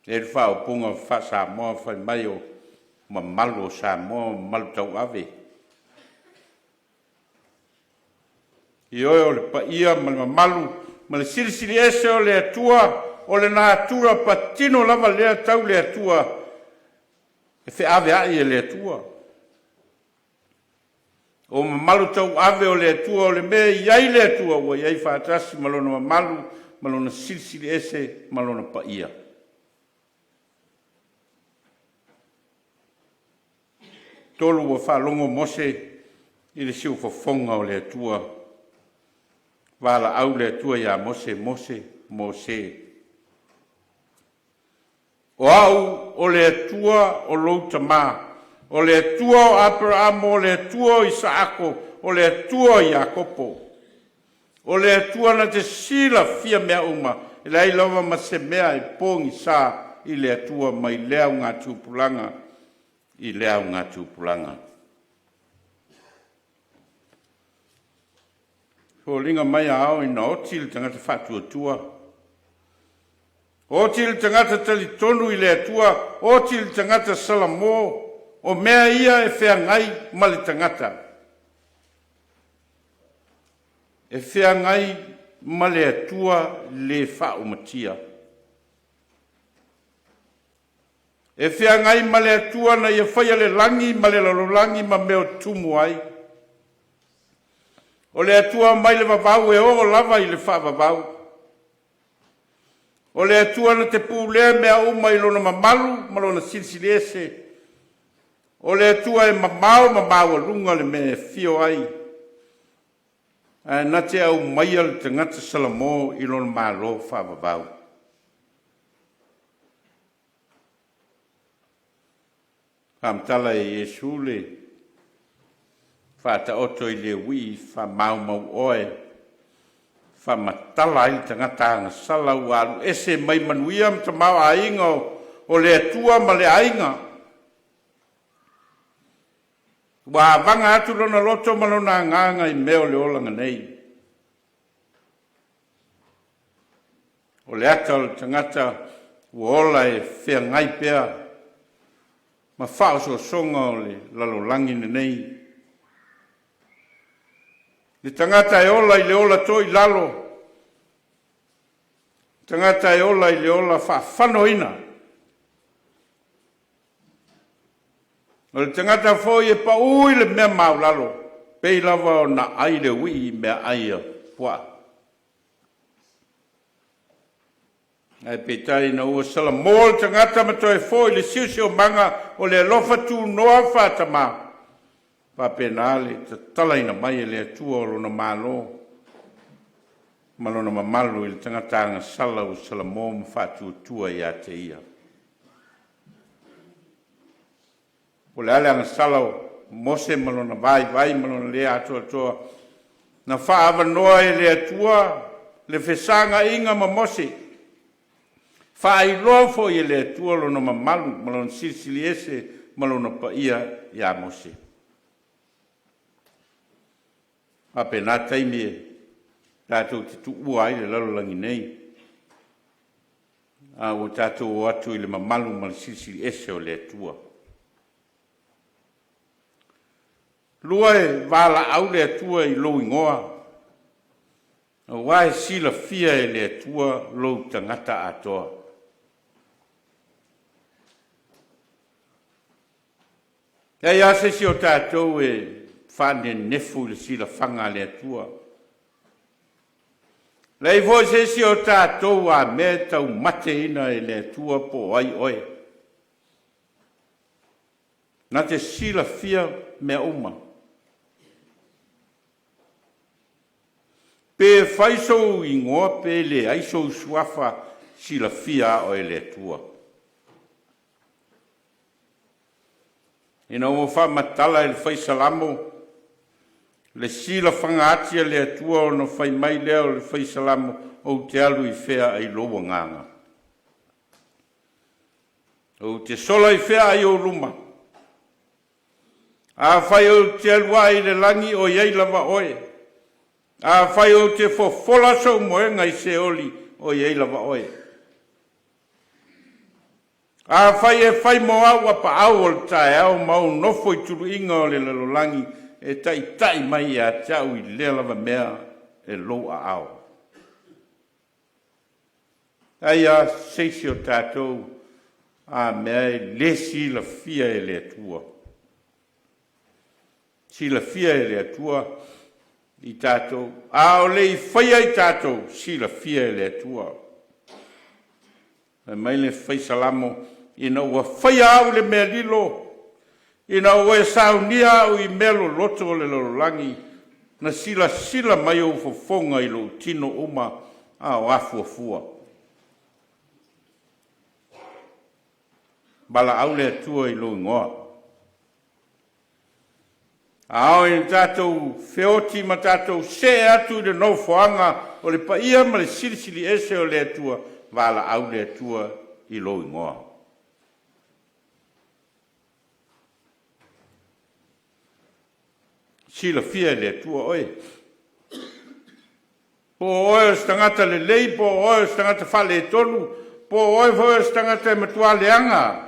E i ai le faaupuga faa-Samoa fai mai o mamalu o Samoa o mamalu tauave. Ioe, o le paia ma le mamalu ma le silisili ese o le Atua, o le natura patino lava lea tau le Atua e feaveai e le Atua. O mamalu tauave o le Atua, o le mea e i ai le Atua ua i ai faatasi ma Lona mamalu ma Lona silisili ese ma Lona paia. 3 ua faalogo Mose i le siufofoga o le Atua, valaau le Atua ia Mose, Mose, Mose. O au o le Atua o lou tamā, o le Atua o Aperaamo, o le Atua o Isaako, o le Atua o Iakopo. O le Atua na te silafia mea uma, e leai lava ma se mea e pogisa i le Atua mai lea augatupulaga i lea augatupulaga. Foliga mai a ao ina oti le tagata faatuatua, oti le tagata talitonu i le Atua, oti le tagata salamo, o mea ia e feagai ma le tagata, e feagai ma le Atua le faaumatia. E feagai ma le Atua na ia faia le lagi ma le lalolagi ma mea o tumu ai. O le Atua mai le vavau e oo lava i le faavavau. O le Atua na te pulea mea uma i lona mamalu ma lona silisili ese. O le Atua e mamao ma maualuga le mea e afio ai, ae na te aumaia le tagata salamo i lona malo faavavau. Faamatala e Iesu le faataoto i le uii faamaumau oe, faamatala ai le tagata agasala ua alu ese mai manuia ma tamaoaiga o le Atua ma le aiga. Ua avaga atu lona loto ma lona agaga i mea o le olaga nei. O le ata o le tagata ua ola e feagai pea ma faaosoosoga o le lalolagi lenei. Le tagata e ola i le ola toilalo, tagata e ola i le ola faafanoina. O le tagata foi e paū i le mea maulalo, pei lava ona ai le uii i meaai a puaa. Ae peitai ina ua salamo le tagata ma toe foi le siosiomaga o le alofa tunoa faatamā, faapena le tatalaina mai e le Atua o Lona Malo ma Lona mamalu i le tagata agasala ua salamo ma faatuatua ia te Ia. Po o le a le agasala o Mose ma lona vaivai ma lona le atoatoa, na faaavanoa e le Atua le fesagaina ma Mose, faailoa foi e le Atua lona mamalu ma lona silisili ese ma lona paia ia Mose. Faapena taimi e tatou te tuua ai le lalolagi nei, a ua tatou o atu i le mamalu ma le silisili ese o le Atua. Lua e valaau le Atua i lou igoa, aua e silafia e le Atua lou tagata atoa. Leai lava se isi o tatou e faanenefu i le silafaga a le Atua. Leai foi se isi o tatou a mea e taumateina e le Atua po o ai oe. Na te silafia mea uma. Pe fai sou igoa pe leai sou suafa, silafia a oe e le Atua. Ina ua faamatala e le Fai Salamo le silafaga ati a le Atua ona fai mai lea o le Fai Salamo, Ou te alu i fea ai lou agaga? Ou te sola i fea ai ou luma? Afai ou te alu ae i le lagi, o i ai lava oe. Afai ou te fofola sou moega i Seoli, o i ai lava oe. Afai e fai mo au apaau o le taeao ma ou nofo i tuluiga o le lalolagi, e taitai mai ia te au i lea lava mea e lou aao. Ai a se isi o tatou a mea e le silafia e le Atua. Silafia e le Atua i tatou, a o le i faia i tatou, silafia e le Atua. Fai mai le Fai Salamo, Ina ua faia au i le mea lilo, ina ua e saunia au i mea loloto o le lalolagi, na silasila mai ou fofoga i lou tino uma a o afuafua. Valaau le Atua i lou igoa. A oo ina tatou feoti ma tatou see atu i le nofoaga o le paia ma le Silisili Ese o le Atua, valaau le Atua i lou igoa. Silafia e le Atua oe. Po o oe o se tagata lelei, po o oe o se tagata faaletonu, po o oe foi o se tagata e matua leaga,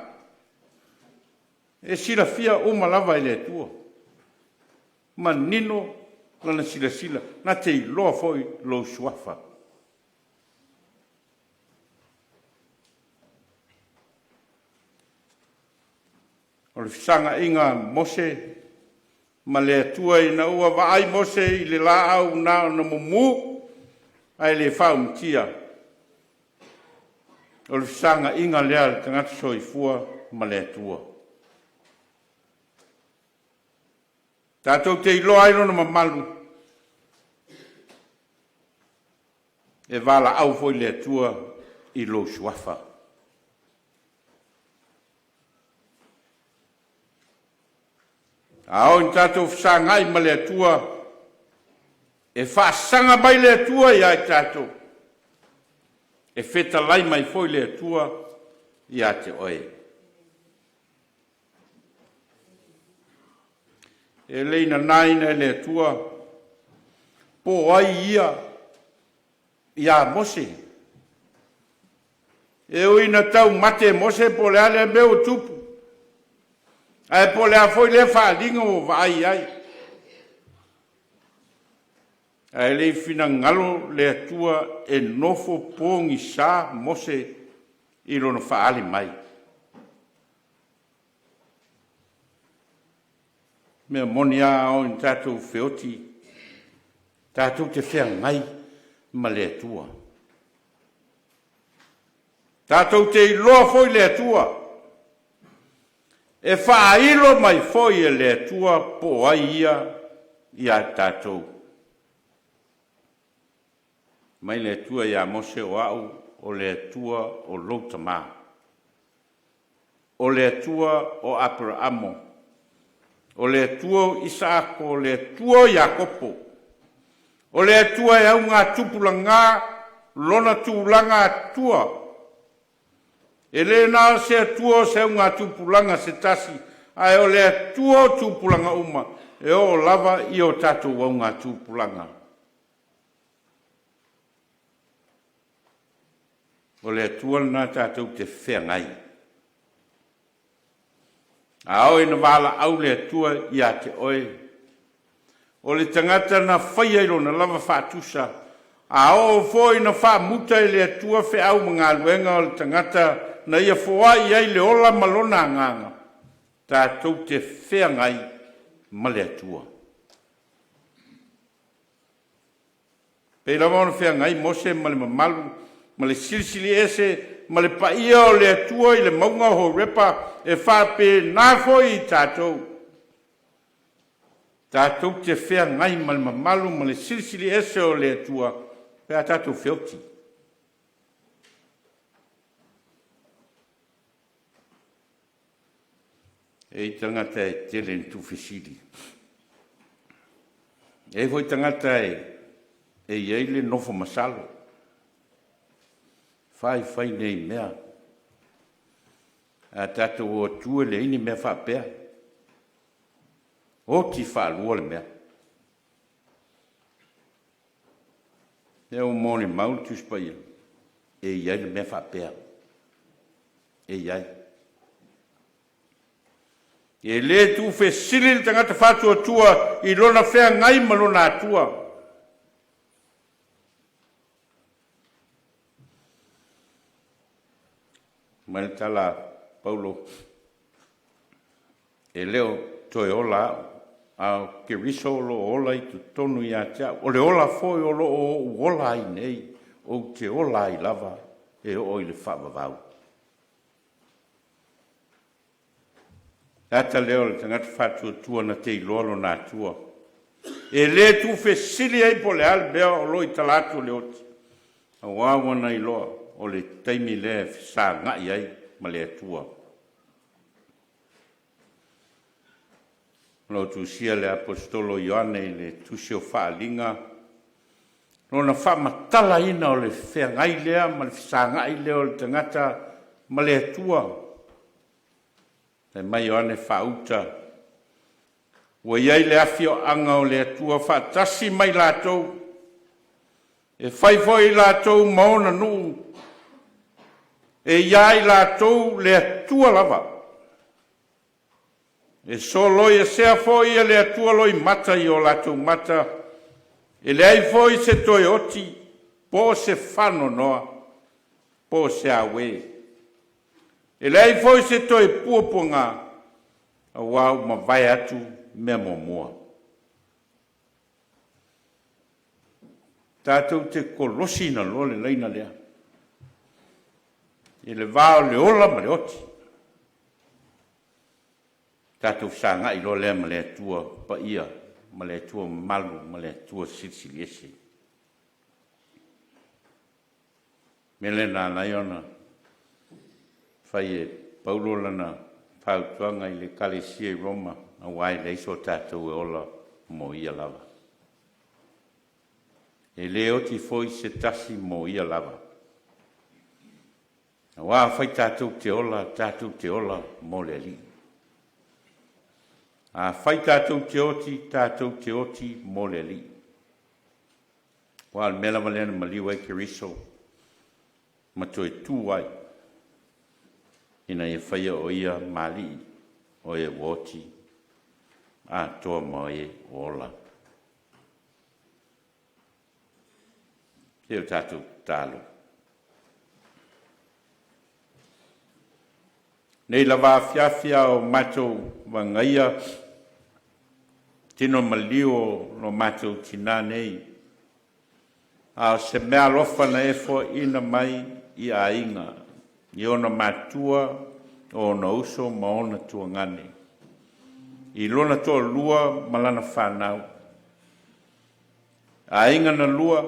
E silafia uma lava e le Atua. Manino Lana silasila, na te iloa foi lou suafa. O le fesagaiga a Mose ma le Atua ina ua vaai Mose i le laau na ona mumu ae le faaumatia. O le fesagaiga lea a le tagata soifua ma le Atua. Tatou te iloa ai lona mamalu, e valaau foi le Atua i lou suafa. A oo ina tatou fesagai ma le Atua, e faasaga mai le Atua ia i tatou, e fetalai mai foi le Atua ia te oe. E le i nanaina e le Atua po o ai ia ia Mose. E ui ina taumate Mose po o le a lea mea ua tupu, ae po o le a foi lea faaaliga ua vaai i ai, ae le i finagalo le Atua e nofo pogisa Mose i lona faaali mai. Mea moni lava a oo ina tatou feoti, tatou te feagai ma le Atua. Tatou te iloa foi le Atua, e faailo mai foi e le Atua po o ai ia ia tatou. Mai le Atua ia Mose, O au o le Atua o lou tamā. O le Atua o Aperaamo, o le Atua o Isaako, o le Atua o Iakopo, o le Atua e augatupulaga lona tulaga Atua. E le na o se Atua o se augatupulaga se tasi, ae o le Atua o tupulaga uma, e oo lava i o tatou augatupulaga. O le Atua lena tatou te feagai. A oo ina valaau le Atua ia te oe, o le tagata na faia i lona lava faatusa, a oo foi ina faamuta e le Atua feau ma galuega o le tagata na ia foai ai le ola ma lona agaga, tatou te feagai ma le Atua. Pei lava ona feagai Mose ma le mamalu ma le Silisili Ese ma le paia o le Atua i le mauga o Horepa, e faapena foi i tatou. Tatou te feagai ma le mamalu ma le Silisili Ese o le Atua pe a tatou feoti. E i ai tagata e tele ina tuufesili. E i ai foi tagata e i ai le nofo masalo, fai fai nei mea. A tatou o atu e leai ni mea faapea. Oti faalua le mea. Lea ua molimau le Tusi Paia, e i ai le mea faapea. E i ai. E le tuufesili le tagata faatuatua i lona feagai ma lona Atua. Mai le tala a Paulo, E le o toe ola au, a o Keriso o lo o ola i totonu ia te au. O le ola foi o lo o ou ola ai nei, ou te ola ai lava e oo i le faavavau. Le ata lea o le tagata faatuatua na te iloa lona Atua. E le tuufesili ai po o le a le mea o lo o i tala atu o le oti, aua ua na iloa o le taimi lea e fesagai ai ma le Atua. O lo o tusia le Aposetolo o Ioane i le Tusi o Faaaliga, lona faamatalaina o le feagai lea ma le fesagai lea o le tagata ma le Atua. Fai mai Ioane faauta, Ua i ai le afioaga o le Atua faatasi ma i latou, e fai foi i latou ma ona nuu, e ia i latou le Atua lava. E soloiasea foi e le Atua loimata i o latou mata, e leai foi se toe oti, po o se faanoanoa, po o se auē. E leai foi se toe puapuaga, aua ua mavae atu mea muamua. Tatou te kolosiina loa le laina lea i le va o le ola ma le oti. Tatou fesagai loa lea ma le Atua paia, ma le Atua mamalu, ma le Atua silisili ese. Mea lea na ala ai ona fai e Paulo lana fautuaga i le Ekalesia i Roma, aua e leai so tatou e ola mo ia lava. E le oti foi se tasi mo ia lava. Aua afai tatou te ola, tatou te ola mo le Alii. Afai tatou te oti, tatou te oti mo le Alii. Aua o le mea lava lea na maliu ai Keriso ma toe tu ai, ina ia faia o ia ma Alii o e ua oti atoa ma e ua ola. Se i o tatou tatalo. Nei lava afiafi a o matou vagaia tino maliu o lo matou tinā nei, a o se meaalofa na e foaina mai i aiga, i ona matua, o ona uso ma ona tuagane, i lona toalua ma lana fanau, aiga na lua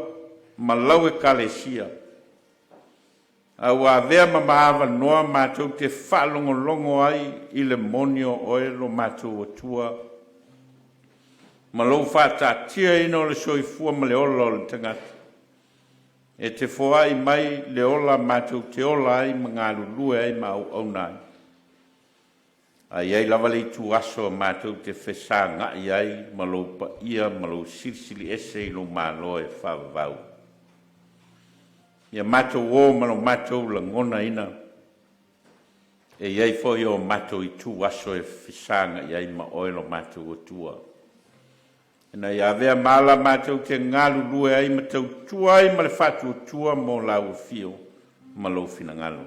ma lau Ekalesia, A ua avea ma maavanoa matou te faalogologo ai i le moni o Oe lo matou Atua, ma lou faataatiaina o le soifua ma le ola o le tagata, e te foai mai le ola matou te ola ai ma galulue ai ma auauna ai. A i ai lava le ituaso matou te fesagai ai ma lou paia ma lou Silisili Ese i lou Malo e faavavau. Ia matou o ma lo matou lagonaina, e i ai foi o matou ituaso e fesagai ai ma Oe lo matou Atua. Ina ia avea ma ala matou te galulue ai ma tautua ai ma le faatuatua mo Lau afio ma Lou finagalo.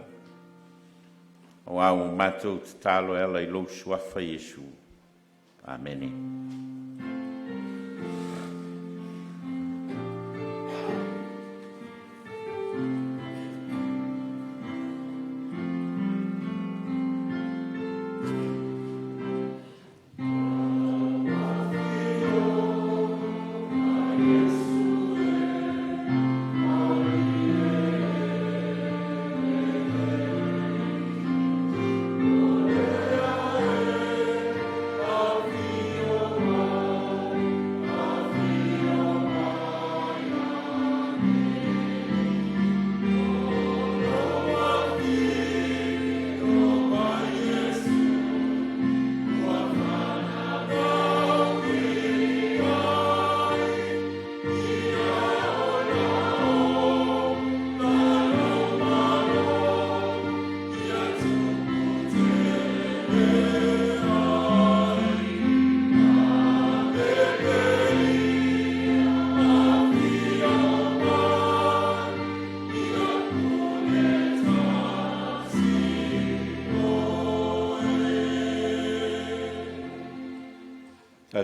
Aua ua matou tatalo e ala i Lou Suafa Iesu. Amene.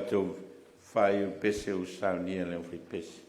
Tatou faaiu i pese ua saunia e le aufaipese.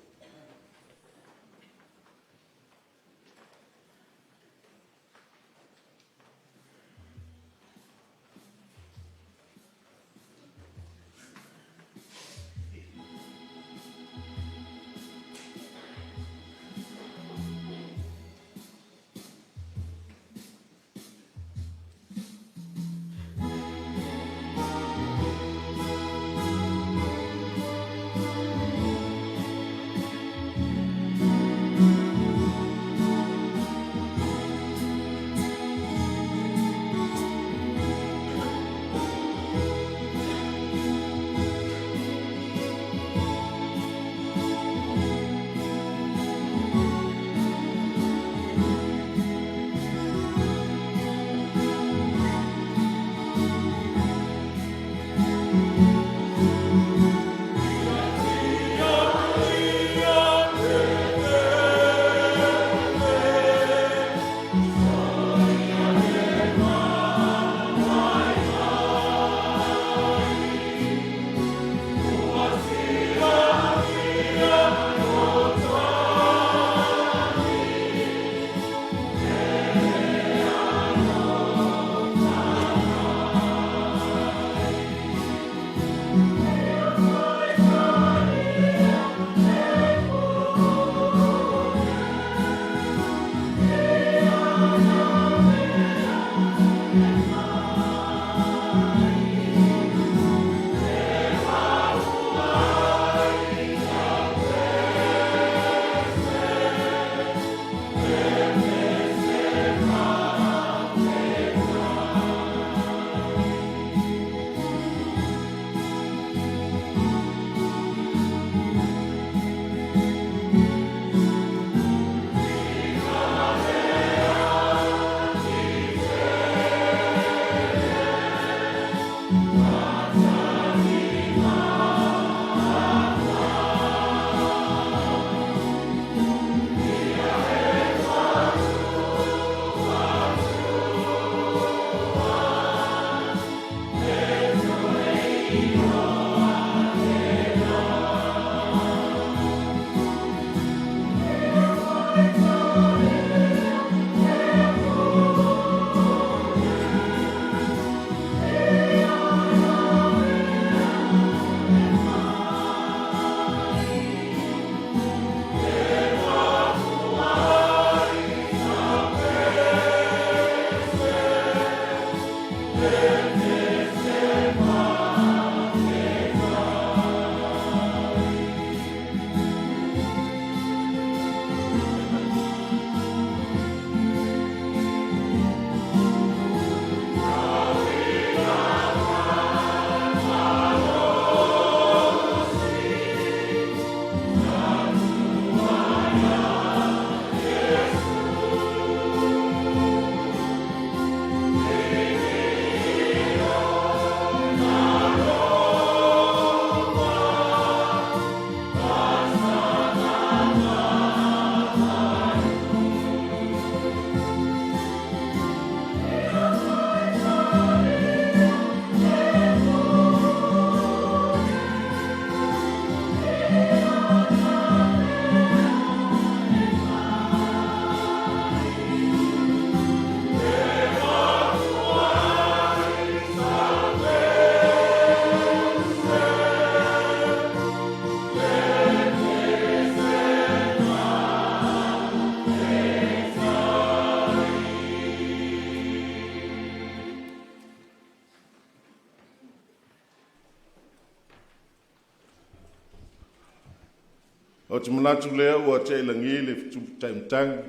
Ou te manatu lea ua tea i lagi le fetu taimatagi,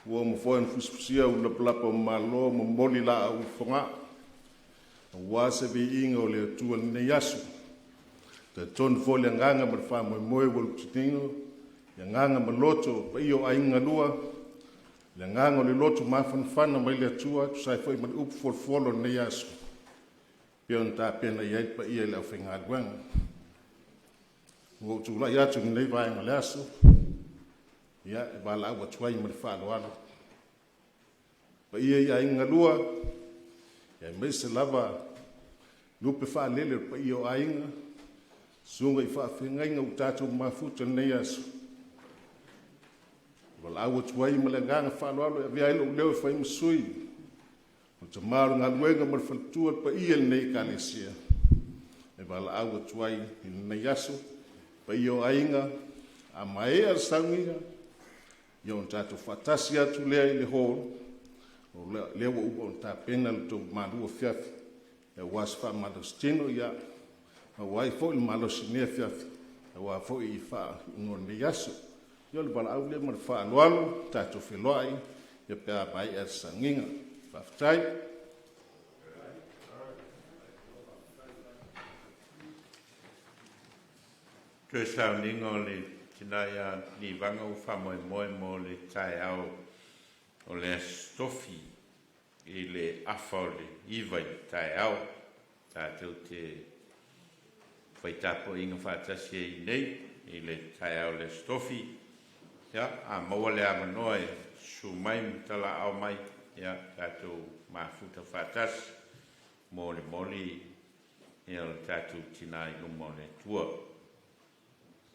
ua uma foi ona fusifusia ulu lapalapa o Malo momoli laau i Fogaa aua se viiga o le Atua i lenei aso. E talitonu foi le agaga ma le faamoemoe ua lutotino i agaga ma loto o paia o aiga e lua, le agaga o le loto mafanafana mai le Atua e tusa ai foi ma le upu folafola o lenei aso e pei ona tapena i ai le paia i le aufaigaluega. Ua ou tulai atu i lenei vaega o le aso, ia, e valaau atu ai ma le faaaloalo i le paia i aiga e lua, aemaise lava Lupe faalele o le paia o aiga, susuga i faafeagaiga ua tatou mafuta i lenei aso. E valaau atu ai ma le agaga faaaloalo e avea ai lou leo e fai ma sui o le tama o le galuega ma le faletua i le paia i lenei Ekalesia, e valaau atu ai i lenei aso, paia o aiga, a maea le sauniga, ia ona tatou faatasi atu lea i le hall, o lea ua uma ona tapena le tou malu afiafi aua se faamalositino, ia maua ai foi le malosi i lenei afiafi aua foi faaiuga o lenei aso. Ia o le valaau lea ma le faaaloalo, tatou feiloai pe a maea le sauniga. Faafetai. Toe sauniga o le tina ia Nivaga ua faamoemoe mo le taeao o le Aso Tofi i le 8:30 i le taeao. Tatou te fai tapuaiga faatasi ai i inei i le taeao o le Aso Tofi. Ia, a maua le avanoa e susu mai ma talaaao mai, ia tatou mafuta faatasi, molimoli o le tatou tina i luma o le Atua.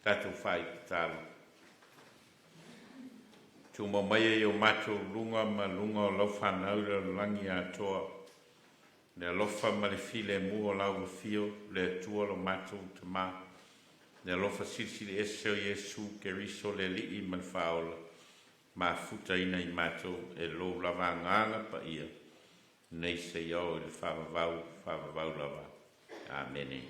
Tatou fai tatalo. Tumau maia i o matou luga ma luga o lau fanau i le lalolagi atoa, le alofa ma le filemu o lau afio, le Atua lo matou Tamā, le alofa silisili ese o Iesu Keriso le Alii ma le Faaola, mafutaina i matou e lou lava Agaga Paia, nei seia oo i le faavavau, faavavau lava. Amene.